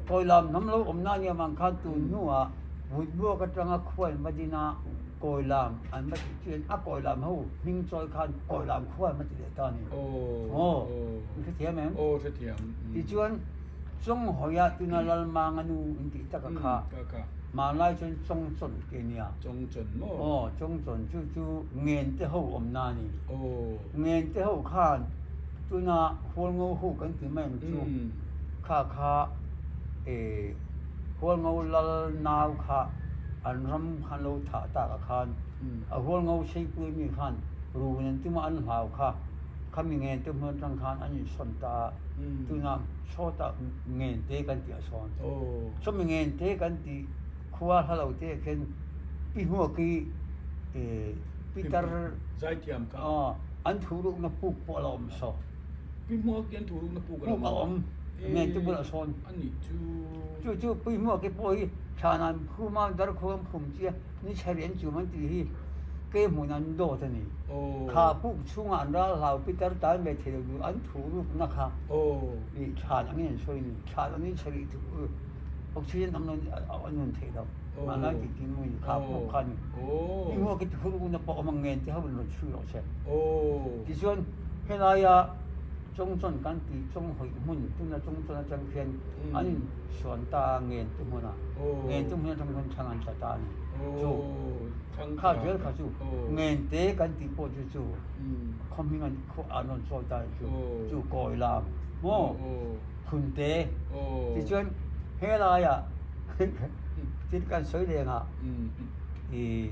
B: Kawilam hnam lo awmna a nia vang khan tun hnuah Vutbuak atanga khuai va din a, Kawilam an va tih chuan a Kawilam ho hming chawi khan Kawilam khuai an va ti leh ta a ni. Aw, in hrethiam em?
A: Aw, hrethiam.
B: Tichuan, Chawnghawiah tuna Lalmanga nu in tih taka kha hmanlai chuan Chawngchawn tih a nia.
A: Chawngchawn maw?
B: Aw, Chawngchawn chu chu Ngente ho awmna a ni. Ngente ho khan tuna Hualngo ho kan ti mai ang chu kha kha eh Hualngo lal nau kha an ram khan lo thah tak ah khan a Hualngo seipui mi khan run an tum a an hlau kha khami ngen te hmun atang khan an insawn ta a tunah sawtah ngen te kan tih a sawn sawmi ngen te kan tih khua hla lo te ah khian pi hmuaki pitar an thu rukna puk pawh a la awm saw.
A: Pi Hmuaki an thurukna puk a lo
B: Puk a awm, ngen te bulah sawn.
A: A nih chu.
B: Chu chu Pi Hmuaki pawh hi thlan an phum a, darkhuang an phum chi a, ni chhari an chum an tih hi ke hmun an dawt a ni. Kha puk chhungah an ral hlau pi tar tan ve thei lo duh an thurukna kha ih thlan angin an sawi a ni. Thlan angin chhari thu oxygen awm lo a nun theih lo. Mahni tih tih mawi kha puk kha a ni. Pi Hmuaki thurukna pawh awm ang ngen te ho in rawn chhui rawh se. Tichuan. Helaia Chawngchawn kan tih Chawnghawih hmun tuna Chawngchawn atang khian an insuan ta a ngen tu hmunah ngen tu hmun atang khian thlang an tla ta a ni. Chu kha zel kha chu ngen te kan tih pawh chu chu khaw hming an khaw an rawn sawi ta a ni chu chu kawi lam maw phun te tichuan helaiah thil kan sawi lengah ih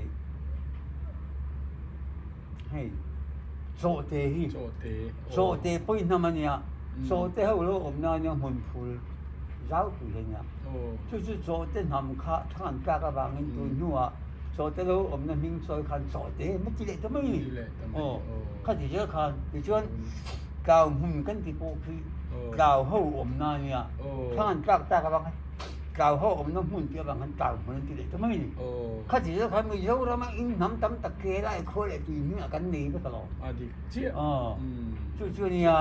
B: Hei chawhte hi chawhte pawi hnam a nia chawhte ho lo awmna a nia hmun phul zau pui hi a nia chu chu chawhte hnam kha thang an tlak avangin tun hnuah. Chawte lo awmna hming chawi khan chawte ma ti leh ta mai ni. Aw, khati zel khan tichuan tlau hmun kan ti pawh khi tlau ho awmna a nia. Thlang an tlak tak avang khan tlau ho awmna hmun tih avang khan tlau hmun an ti leh ta mai ni. Khati zel khan Mizorama in hnam tam tak ke lai khua leh tui hmingah kan nei vek alawm.
A: A dik chiah.
B: Aw, chu chu a nia.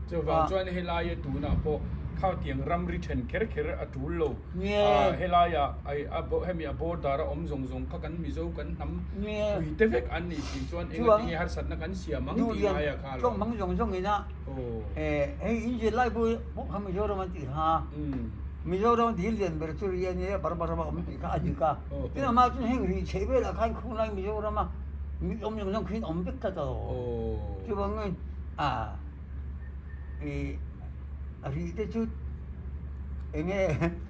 A: Chuvang chuan helaia tunah pawh khatiang ramri then kher kher a tul lo. Helaia hemi a border a awm zawng zawng kha kan Mizo kan hnam pui te vek an nih tih chuan enga tinge harsatna kan siam ang tih ngaia kha
B: alawm. Hmang zawng zawng ina hei inzir lai pawh kha Mizoram an tih kha Mizoram dil lian ber chu ri a nia Burma rama awm tih kha a dik a. Tin amah chuan heng ri chheih velah khan khunglai Mizorama mi awm zawng zawng khian awm vek tlat alawm. Chuvangin a A rih te chu enge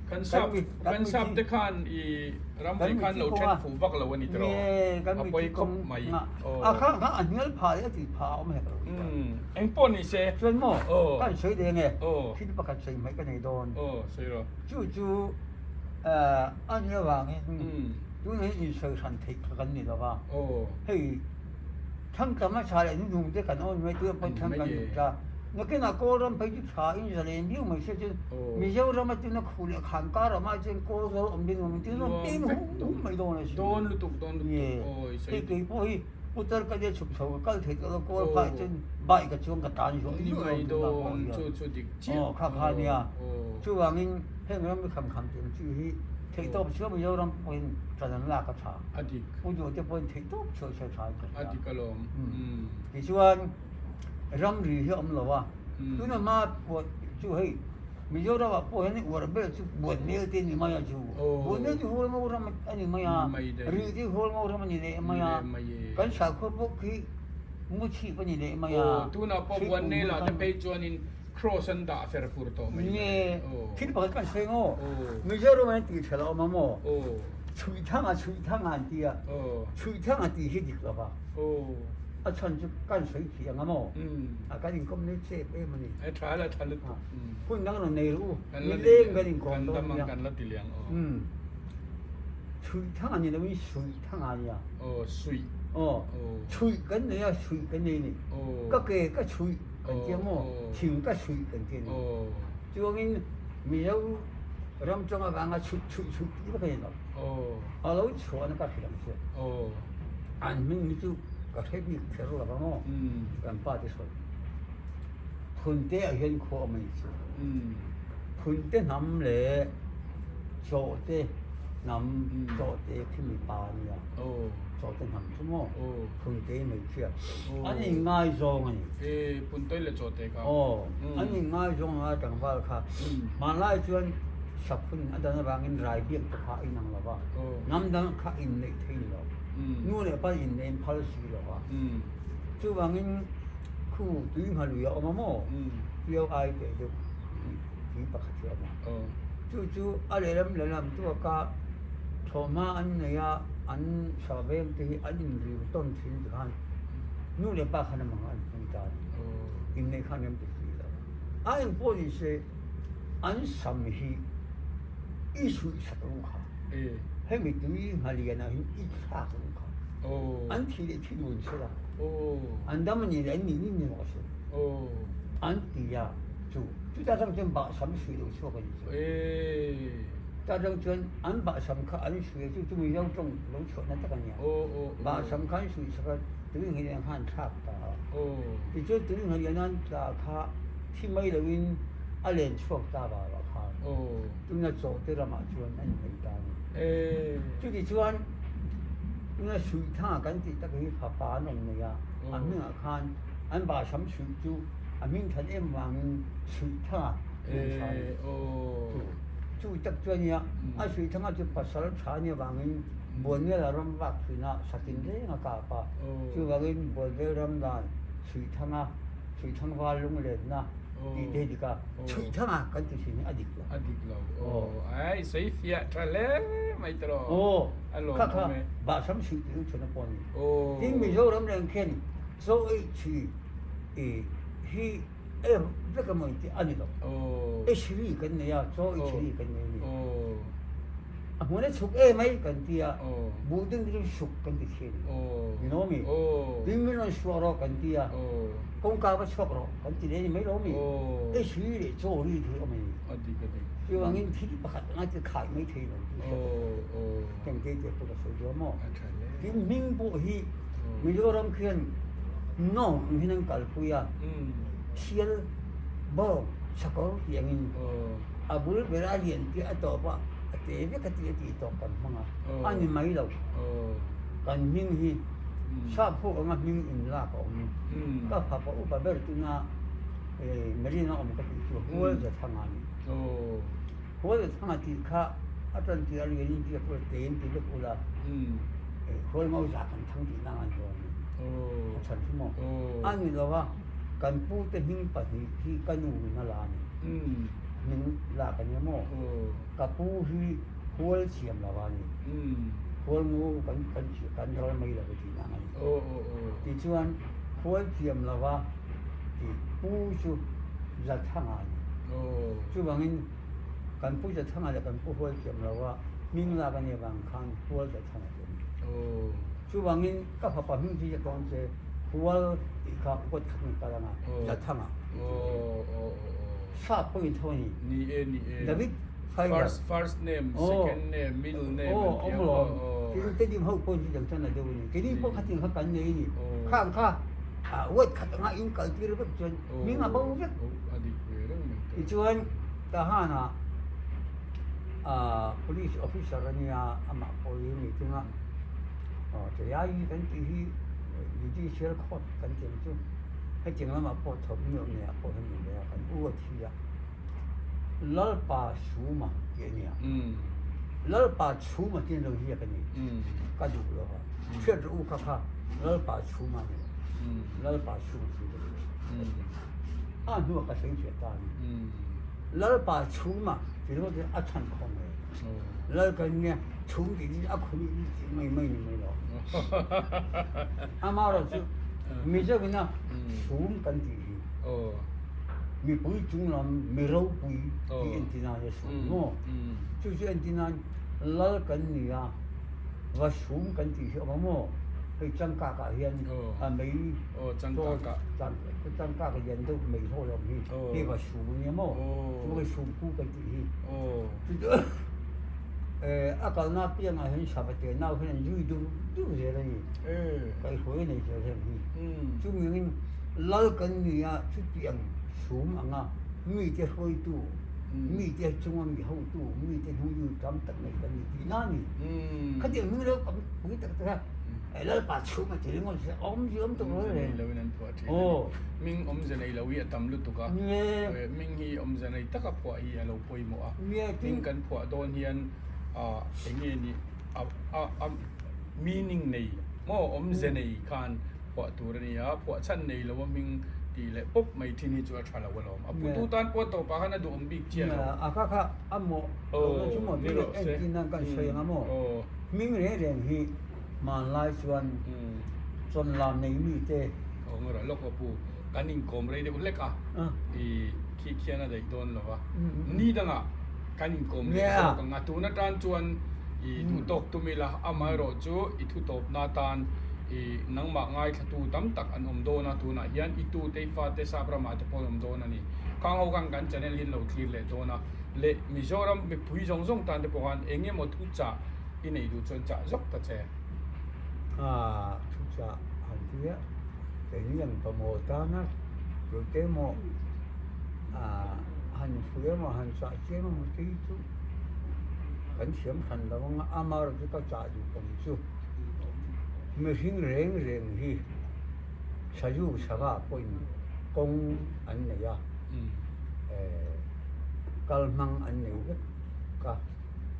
A: kan sap kan sap te khan i ram ri khan lo then fuh vak lo ani tiraw a pawi khawp mai
B: a kha kha a hnial pha leh a tih pha a awm hek lo
A: eng pawh ni se
B: chuan maw kan sawi deng e thil pakhat sawi hmaih ka nei dawn
A: sawi rawh
B: chu chu a nia vangin tunah hian insawi hran theih kha kan ni lo va hei Thangtlam a tha leh hnuhnung te kan awn mai tuah pawn thang kan lut a. Nakinah Kawlram phei chu tha in zalen viau mai se chuan Mizoram a tuna khu leh khan kar awm ah chuan Kawlzawl awm ding awm in tin rawn peng hum hum mai dawn a si.
A: Dawn lutuk dawn lutuk awi
B: sawi. Hei kei pawh hi Uttar Pradesh chhuk chho ka kal thei tawh lo Kawl phah chuan bike ka chuang ka tan zawh
A: zawh lo tuna pawh hian. Chu chu dik chiah.
B: Aw kha kha nia. Chuvangin heng ram i kham kham tih ang chi hi theihtawp chhuah Mizoram pawhin tan an lak a tha.
A: A dik.
B: Pu Duhte pawhin theih tawp chhuah chhuah tha in ka hria.
A: A dik alawm.
B: Tichuan ramri hi a awm lo a, tuna hma pawh chu hei Mizoram ah pawh hian uar ber chu Buanmel te a ni mai a chu. Buanmel chu Hualngo ram a ni mai a, Rih te Hualngo ram a ni leh mai a, kan sakhua bawk khi Muchhip a ni leh mai a.
A: Tunah pawh Buanmel ah te phei chuanin Cross an dah fer fur tawh mai.
B: Nge, thil pakhat kan sawi maw? Mizoram ah hian tih tha lo awm a maw? Chhuihthanga chhuihthanga an ti a, chhuihthanga tih hi dik lo va, a chhan chu kan sawi thih ang a maw? A kan inkawm nei chep em a ni.
A: A tha la tha lutuk.
B: Hun dang rawn nei rawh u, nileng kan inkawm dawn
A: nia. Kan la ti liang aw.
B: Chhuihthanga ni loin suihthanga a nia.
A: Aw, suih.
B: Aw, chhuih kan nei a, suih kan nei a ni. Ka ke ka chhuih kan ti a maw? Thing ka suih kan ti a ni. Chuangin Mizo ram chunga vanga chhuih chhuih chhuih tih vek a ni lo. A lo chhuahna ka hrilh ang che. An hming hi chu ka hre bik kher lo vang aw. Kan pa te sawi. Phunte ah hian khua awm a ni chu. Phunte hnam leh Chawhte hnam Chawhte khi mipa a nia. Chawhte hnam chu maw Phunte hmeichhia an inngaizawng a ni.
A: Phunte leh Chawhte kha.
B: Aw an inngaizawng a tlangval kha. Hmanlai chuan saphun a dan avangin rai biak te kha a inang lo va, hnam dang kha inneih thei ni lo. Nu leh pa inneih an phal si lo va. Chuvangin khu tui nghalui a awm a maw? Piau ai teh deuh tui pakhat hi a awm a. Chu chu a lehlam lehlam tuaka thawhhma an nei a, an sa veng te hi an inriu tawn thin ti khan nu leh pa khan a mang an pui ta a ni. Inneih khan rem ti si lo. A engpawh ni se an sam hi i suih sak rung kha. Hemi tui nghalianah hian i thlak rung kha. An thi leh thi dun se la. An dam a nih leh an nih nih ni rawh se. An ti a chu. Chutah chang chuan bahsam suih lo chhuak a ni chu. Chutah chang chuan an bahsam kha an suih a chu chu Mizo tawng lo chhuahna tak a nia. Bahsam kha an suih sak a tui nghalian kha an thlak ta a. Tichuan tui nghalian an tla kha thi mai loin a len chhuak ta vah vah khan tuna chawhte ramah chuan a inhmei ta a ni. Chutichuan tuna Suihthanga kan tih tak hi fapa an rawn nei a, a hmingah khan an bahsam suih chu a hming than em vangin Suihthanga tih an chhan a ni. Chu tak chuan nia a Suihthanga chu pasal tha a nih avangin Buanvela ram vak thinah satin reng a kap a, chuvangin Buanvel ram dan Suihthanga Chhuihthangval lunglenna tih te hi dik a, chhuihthanga kan ti thin hi a dik lo.
A: A dik lo. Aw, ai sawi fiah tha hle mai tawh.
B: Aw, kha kha Bahsam chhuih tih chu chhun a pawh a ni. Tin Mizoram reng khian chaw ei chhui hi e vek emaw tih a ni lo. Ei chhiri kan nei a, chaw ei chhiri kan nei a ni. A hmun a chhuk em mai kan ti a, buh ding te chu suk kan ti thin. Ni lo mi? Tin min rawn suah rawh kan ti a, kawngka va chhuak rawh kan ti leh ni mai lo mi? Ei sui leh chaw ri thei awm a ni. Chuvangin thil pakhat anga thil khai mai thei lo tih hriat a ni. Keng te te pawh ka sawi duh a maw? Tin hming pawh hi Mizoram khian nawng ang hian an kalpui a, sial, bawng, sakawr tih angin a bul ber a lian piah a tawp a, a te vek a tih a tih tawp kan hmang a, a ni mai lo. Kan hming hi sap ho anga hming in lak a awm. Ka fapa upa ber tuna Marina awm ka tih chu Hual Zathanga a ni. Hual Zathanga tih kha a tan tir a lian in biak ula te in ti vek ula, Hual ngo za kan thang tih nang an dawn a ni. A chhan chu maw? A ni lo a, kan pute hming pahnih hi ka nu in a la a ni. Hming lak a nia maw? Ka pu hi hual thiam lo a ni. Hual ngo kan kan kan ral mai lo tih nang a ni. Tichuan hual thiam lo a tih pu chu Zathanga a ni. Chuvangin kan pu Zathanga leh kan pu hual thiam lo a hming lak a nih avang khan hual Zathanga chu a ni. Chuvangin ka fapa hming chu dawn che hual tih kha huat khat ni kal anga Zathanga tih chu Sap pawhin tho a ni.
A: Ni e, ni e.
B: David Fiver.
A: First, first name, second name, middle name an ti a.
B: Awm lo. Tin Tedim ho pawhin chu dang chuan a deuh a ni. Keini pawh khatin kha kan nei a ni. Khang kha word khat anga in kal tir vek chuan hming a bo vek.
A: A dik ve reng mai tawh.
B: Tichuan Tahan-ah police officer a nia amah pawh hi ni chunga Chayai kan tih hi judicial court kan tih ang chu. Hetiang lamah pawh thawmhnaw neiah pawh hian ni ve a, kan u a thi a. Lalpa Chhuma tih a ni a. Lalpa Chhuma tih an lo ziak a ni. Ka duh lo a. Hriat rawh u kha kha Lalpa Chhuma a ni lo. Lalpa Chhuma chu ka duh lo. A hnuah ka sawi fiah ta a ni. Lalpa Chhuma tih ringawt hi a chhan khawm mai. Lal kan nia chhum tih chu a khum tih mai mai ni mai lo. Amaherawhchu Mizoina chhum kan tih hi mipui chung lam mi ropui tih entir nan a chhum maw? Chu chu entir nan lal kan ni a, va chhum kan tih hi a awm a maw? Hei changkak ah hian a mei changkak lian deuh mei hlawh lo ang hi, hei va chhum a nia maw? Chu hei chhum ku kan tih hi. Chu a kalna apiangah hian Sabate nau hian an zui dur dur zel a ni. Kaihruai a nei zel heng hi. Chumi angin lal kan ni a, chutiang chhum anga mite hruaitu, mite chunga mi hotu, mite hnungzui tam tak nei kan ni tihna a ni. Khatiang hming lo kan pui tak tak a, Lalpa chhum a ti ringawt se awmzia awm tawh lo reng.
A: Hming awmze nei lo hi a tam lutuk a, hming hi awmze nei taka phuah hi a lo pawimawh a, hming kan phuah dawn hian eng nge ni a meaning nei maw awmze nei khan phuah tur a ni a, phuah chhan nei lo a hming tih leh pawp mai thin hi chu a tha lo alawm, a putu tan pawh tawpah khan a duhawm bik chiah lo.
B: A kha kha a mawh lohna chu maw tih leh entir nan kan sawi ang a maw, hming reng reng hi Hmanlai chuan chawnlam nei mite.
A: Aw ngawrah lawk aw pu, kan inkawm rei deuh hlek a, i khi khian a daih dawn lo va, ni dangah kan inkawm leh zawk ang a, tun atan chuan i duhtawk tum ila, amaherawh chu i thutawpna atan i nangmah ngaithlatu tam tak an awm dawn a, tunah hian i tute i fate sap ramah te pawh an awm dawn a ni, khang ho khan kan channel hi an lo thlir leh dawn a, leh Mizoram mipui zawng zawng tan te pawh khan eng emaw thuchah I nei duh chuan chah zawk ta che.
B: A thu chah han ti a, keini ang pawimawh tana tute emaw han hruai emaw han chah chiam emaw te hi chu kan thiam hran lo ang a, amaherawh chu ka chah duh awm chu mihring reng reng hi sazu sava pawhin kawng an nei a, kal hmang an nei vek a.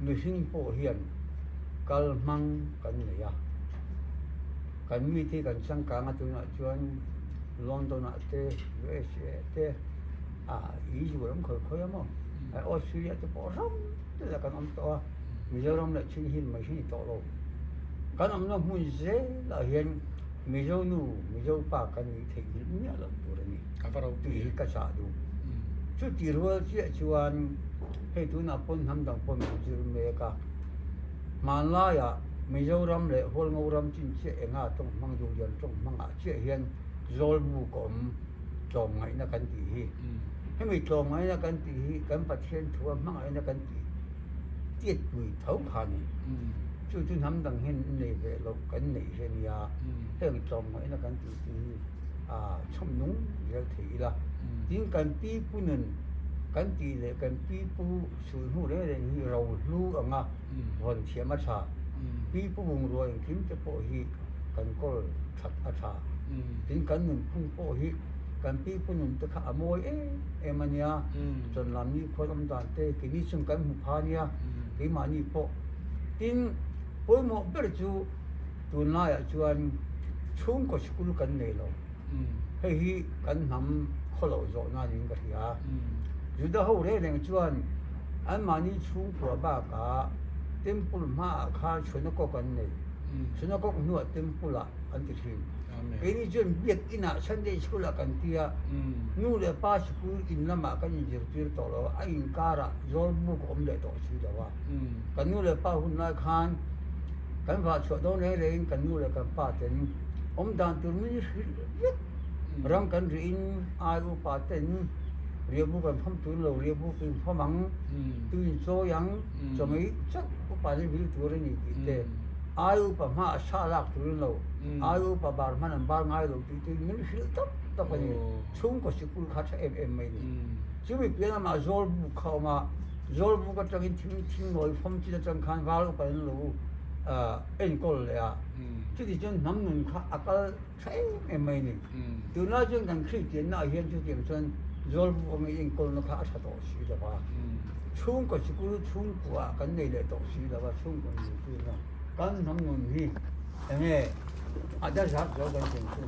B: Mihring pawh hian kal hmang kan nei a, kan mite kan changkang a tunah chuan London ah te USA ah te ah Israel an khawi khawi a maw Australia te pawh ram te kan awm tawh a, Mizoram leh chin hi mai hi ni tawh lo. Kan awmna hmun zelah hian Mizo nu Mizo pa kan nih theih nghilh miah loh tur a ni tih hi ka chah duh. Chuti rual chiah chuan. Hei tunah pawn hnam dang pawh min zir mek a, Hmanlaiah Mizoram leh Hualngo ram chin chiah enga tawng hmang duhlian tawng hmangah chiah hian Zawlbuk a awm tlawmngaihna kan tih hi. Hemi tlawmngaihna kan tih hi kan Pathian thua hmangaihna kan tih tiatpui tho kha a ni. Chu chu hnam dang hian an nei ve loh kan neih hi a nia. Heng tlawmngaihna kan tih te hi a chhawm nung zel thei ila. Tin kan pi pu nun kan tih leh kan pi pu sulhnu reng reng hi rohlu anga vawn thiam a tha. Pi pu bungrua engkim te pawh hi kan kawl that a tha. Tin kan nunphung pawh hi kan pi pu nun te kha a mawi em em a nia. Chawnlam ni khuan awm dan te keini chuan kan hmu pha nia keimahni pawh. Tin pawimawh ber chu tunlaiah chuan chhungkaw sikul kan nei lo. Hei hi kan hnam khawloh zawhna niin ka hria. Juda ho reng reng chuan anmahni chhungkua bakah temple hmaah khan synagogue an nei. Synagogue hnuah temple ah an ti thin. Keini chuan biakinah Sunday school ah kan ti a, nu leh pa sikul in lamah kan inzirtir tawh lo a, a inkarah zawlbuk a awm leh tawh si lo a. Kan nu leh pa hun lai khan kan vah chhuah dawn reng rengin kan nu leh kan pa ten awm dan tur min hrilh vek. Ram kan rihin ai upa ten riahbu kan pham tur lo, riahbu kan pham ang, tuin chawi ang, chawmei chauh upa nen vil tur a ni tih te, ai upa hmaah sa lak tur in lo, ai upa bar hman an bar ngai lo tih te min hrilh tawp tawp a ni. Chhungkaw sikul kha tha em em mai a ni. Chumi piah lamah Zawlbuk kha a awm a, Zawlbuk atangin thing thingnawi fawm chin atang khan val upa in lo enkawl leh a, chuti chuan hnam nun kha a kal tha em em mai a ni. Tunlai chuan kan Kristianna ah hian chutiang chuan Zawlbuk anga enkawlna kha a tha tawh si lo va, chhungkaw sikul chhungkua kan nei leh tawh si lo va, chhungkaw inzirtirna kan hnam nun hi enge a dazat zo kan tih chu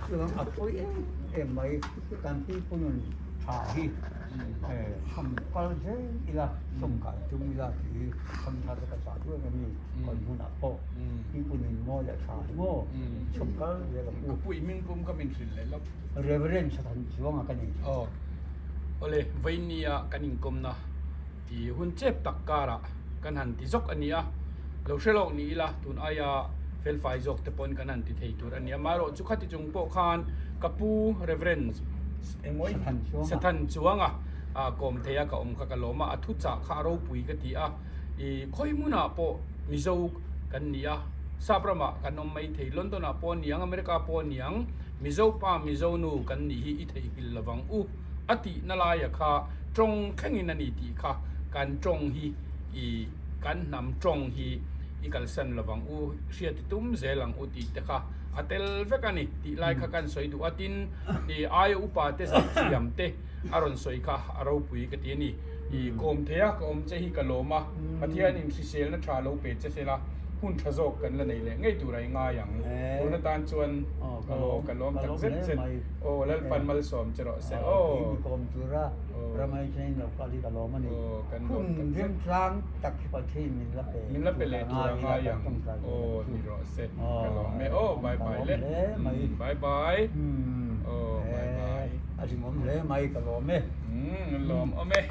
B: chuvang a pawi em em mai kan pipu nun tha hi chham kal zel ila sawm kai tum ila tih hi chham tha te ka chah duh em em a ni kawn hmunah pawh pipu nun mawi leh tha hi maw chham kal zel ang u.
A: Ka pu i hming pum ka min hrilh leh lawk.
B: Reverend Sathan Chuanga ka ni.
A: Aw awle Vainia kan inkawmna ti hun chep tak karah kan han ti zawk a ni a, lo hre lawk ni ila tun aia felfai zawk te pawn kan han ti thei tur a ni a, amaherawh chu khati chung pawh khan ka pu Reverend Engawih Sathan Chuanga kawm thei a ka awm kha ka lawm a, a thuchah kha a ropui ka ti a, ih khawi hmunah pawh Mizo kan ni a, Sap ramah kan awm mai thei, London ah pawh a ni ang, America pawh a ni ang, Mizo pa Mizo nu kan nih hi i theihnghilh lovang u. A tihna laia kha tawng thlengin a ni tih kha kan tawng hi i kan hnam tawng hi i kalsan lovang u hriat i tum zel ang u tih te kha a tel vek a ni tih lai kha kan sawi duh a tin i aia upa te zaithiam te a rawn sawi kha a ropui ka ti a ni i kawm thei a ka awm che hi ka lawm a Pathianin hriselna tha lo pe che sela hun tha zawk kan la nei leh ngei tur a i ngai ang tun atan chuan aw ka lawm tak zet zet aw Lalpan malsawm che rawh se aw
B: kei mi kawm tura ramai chuan in lo kal hi ka lawm a ni hun remtlang tak hi Pathian min la pe
A: min la pe leh tur a ngai ang aw ni rawh se ka lawm e aw bye bye le bye bye aw bye bye
B: a ringawm hle mai ka lawm e
A: lawm awm e.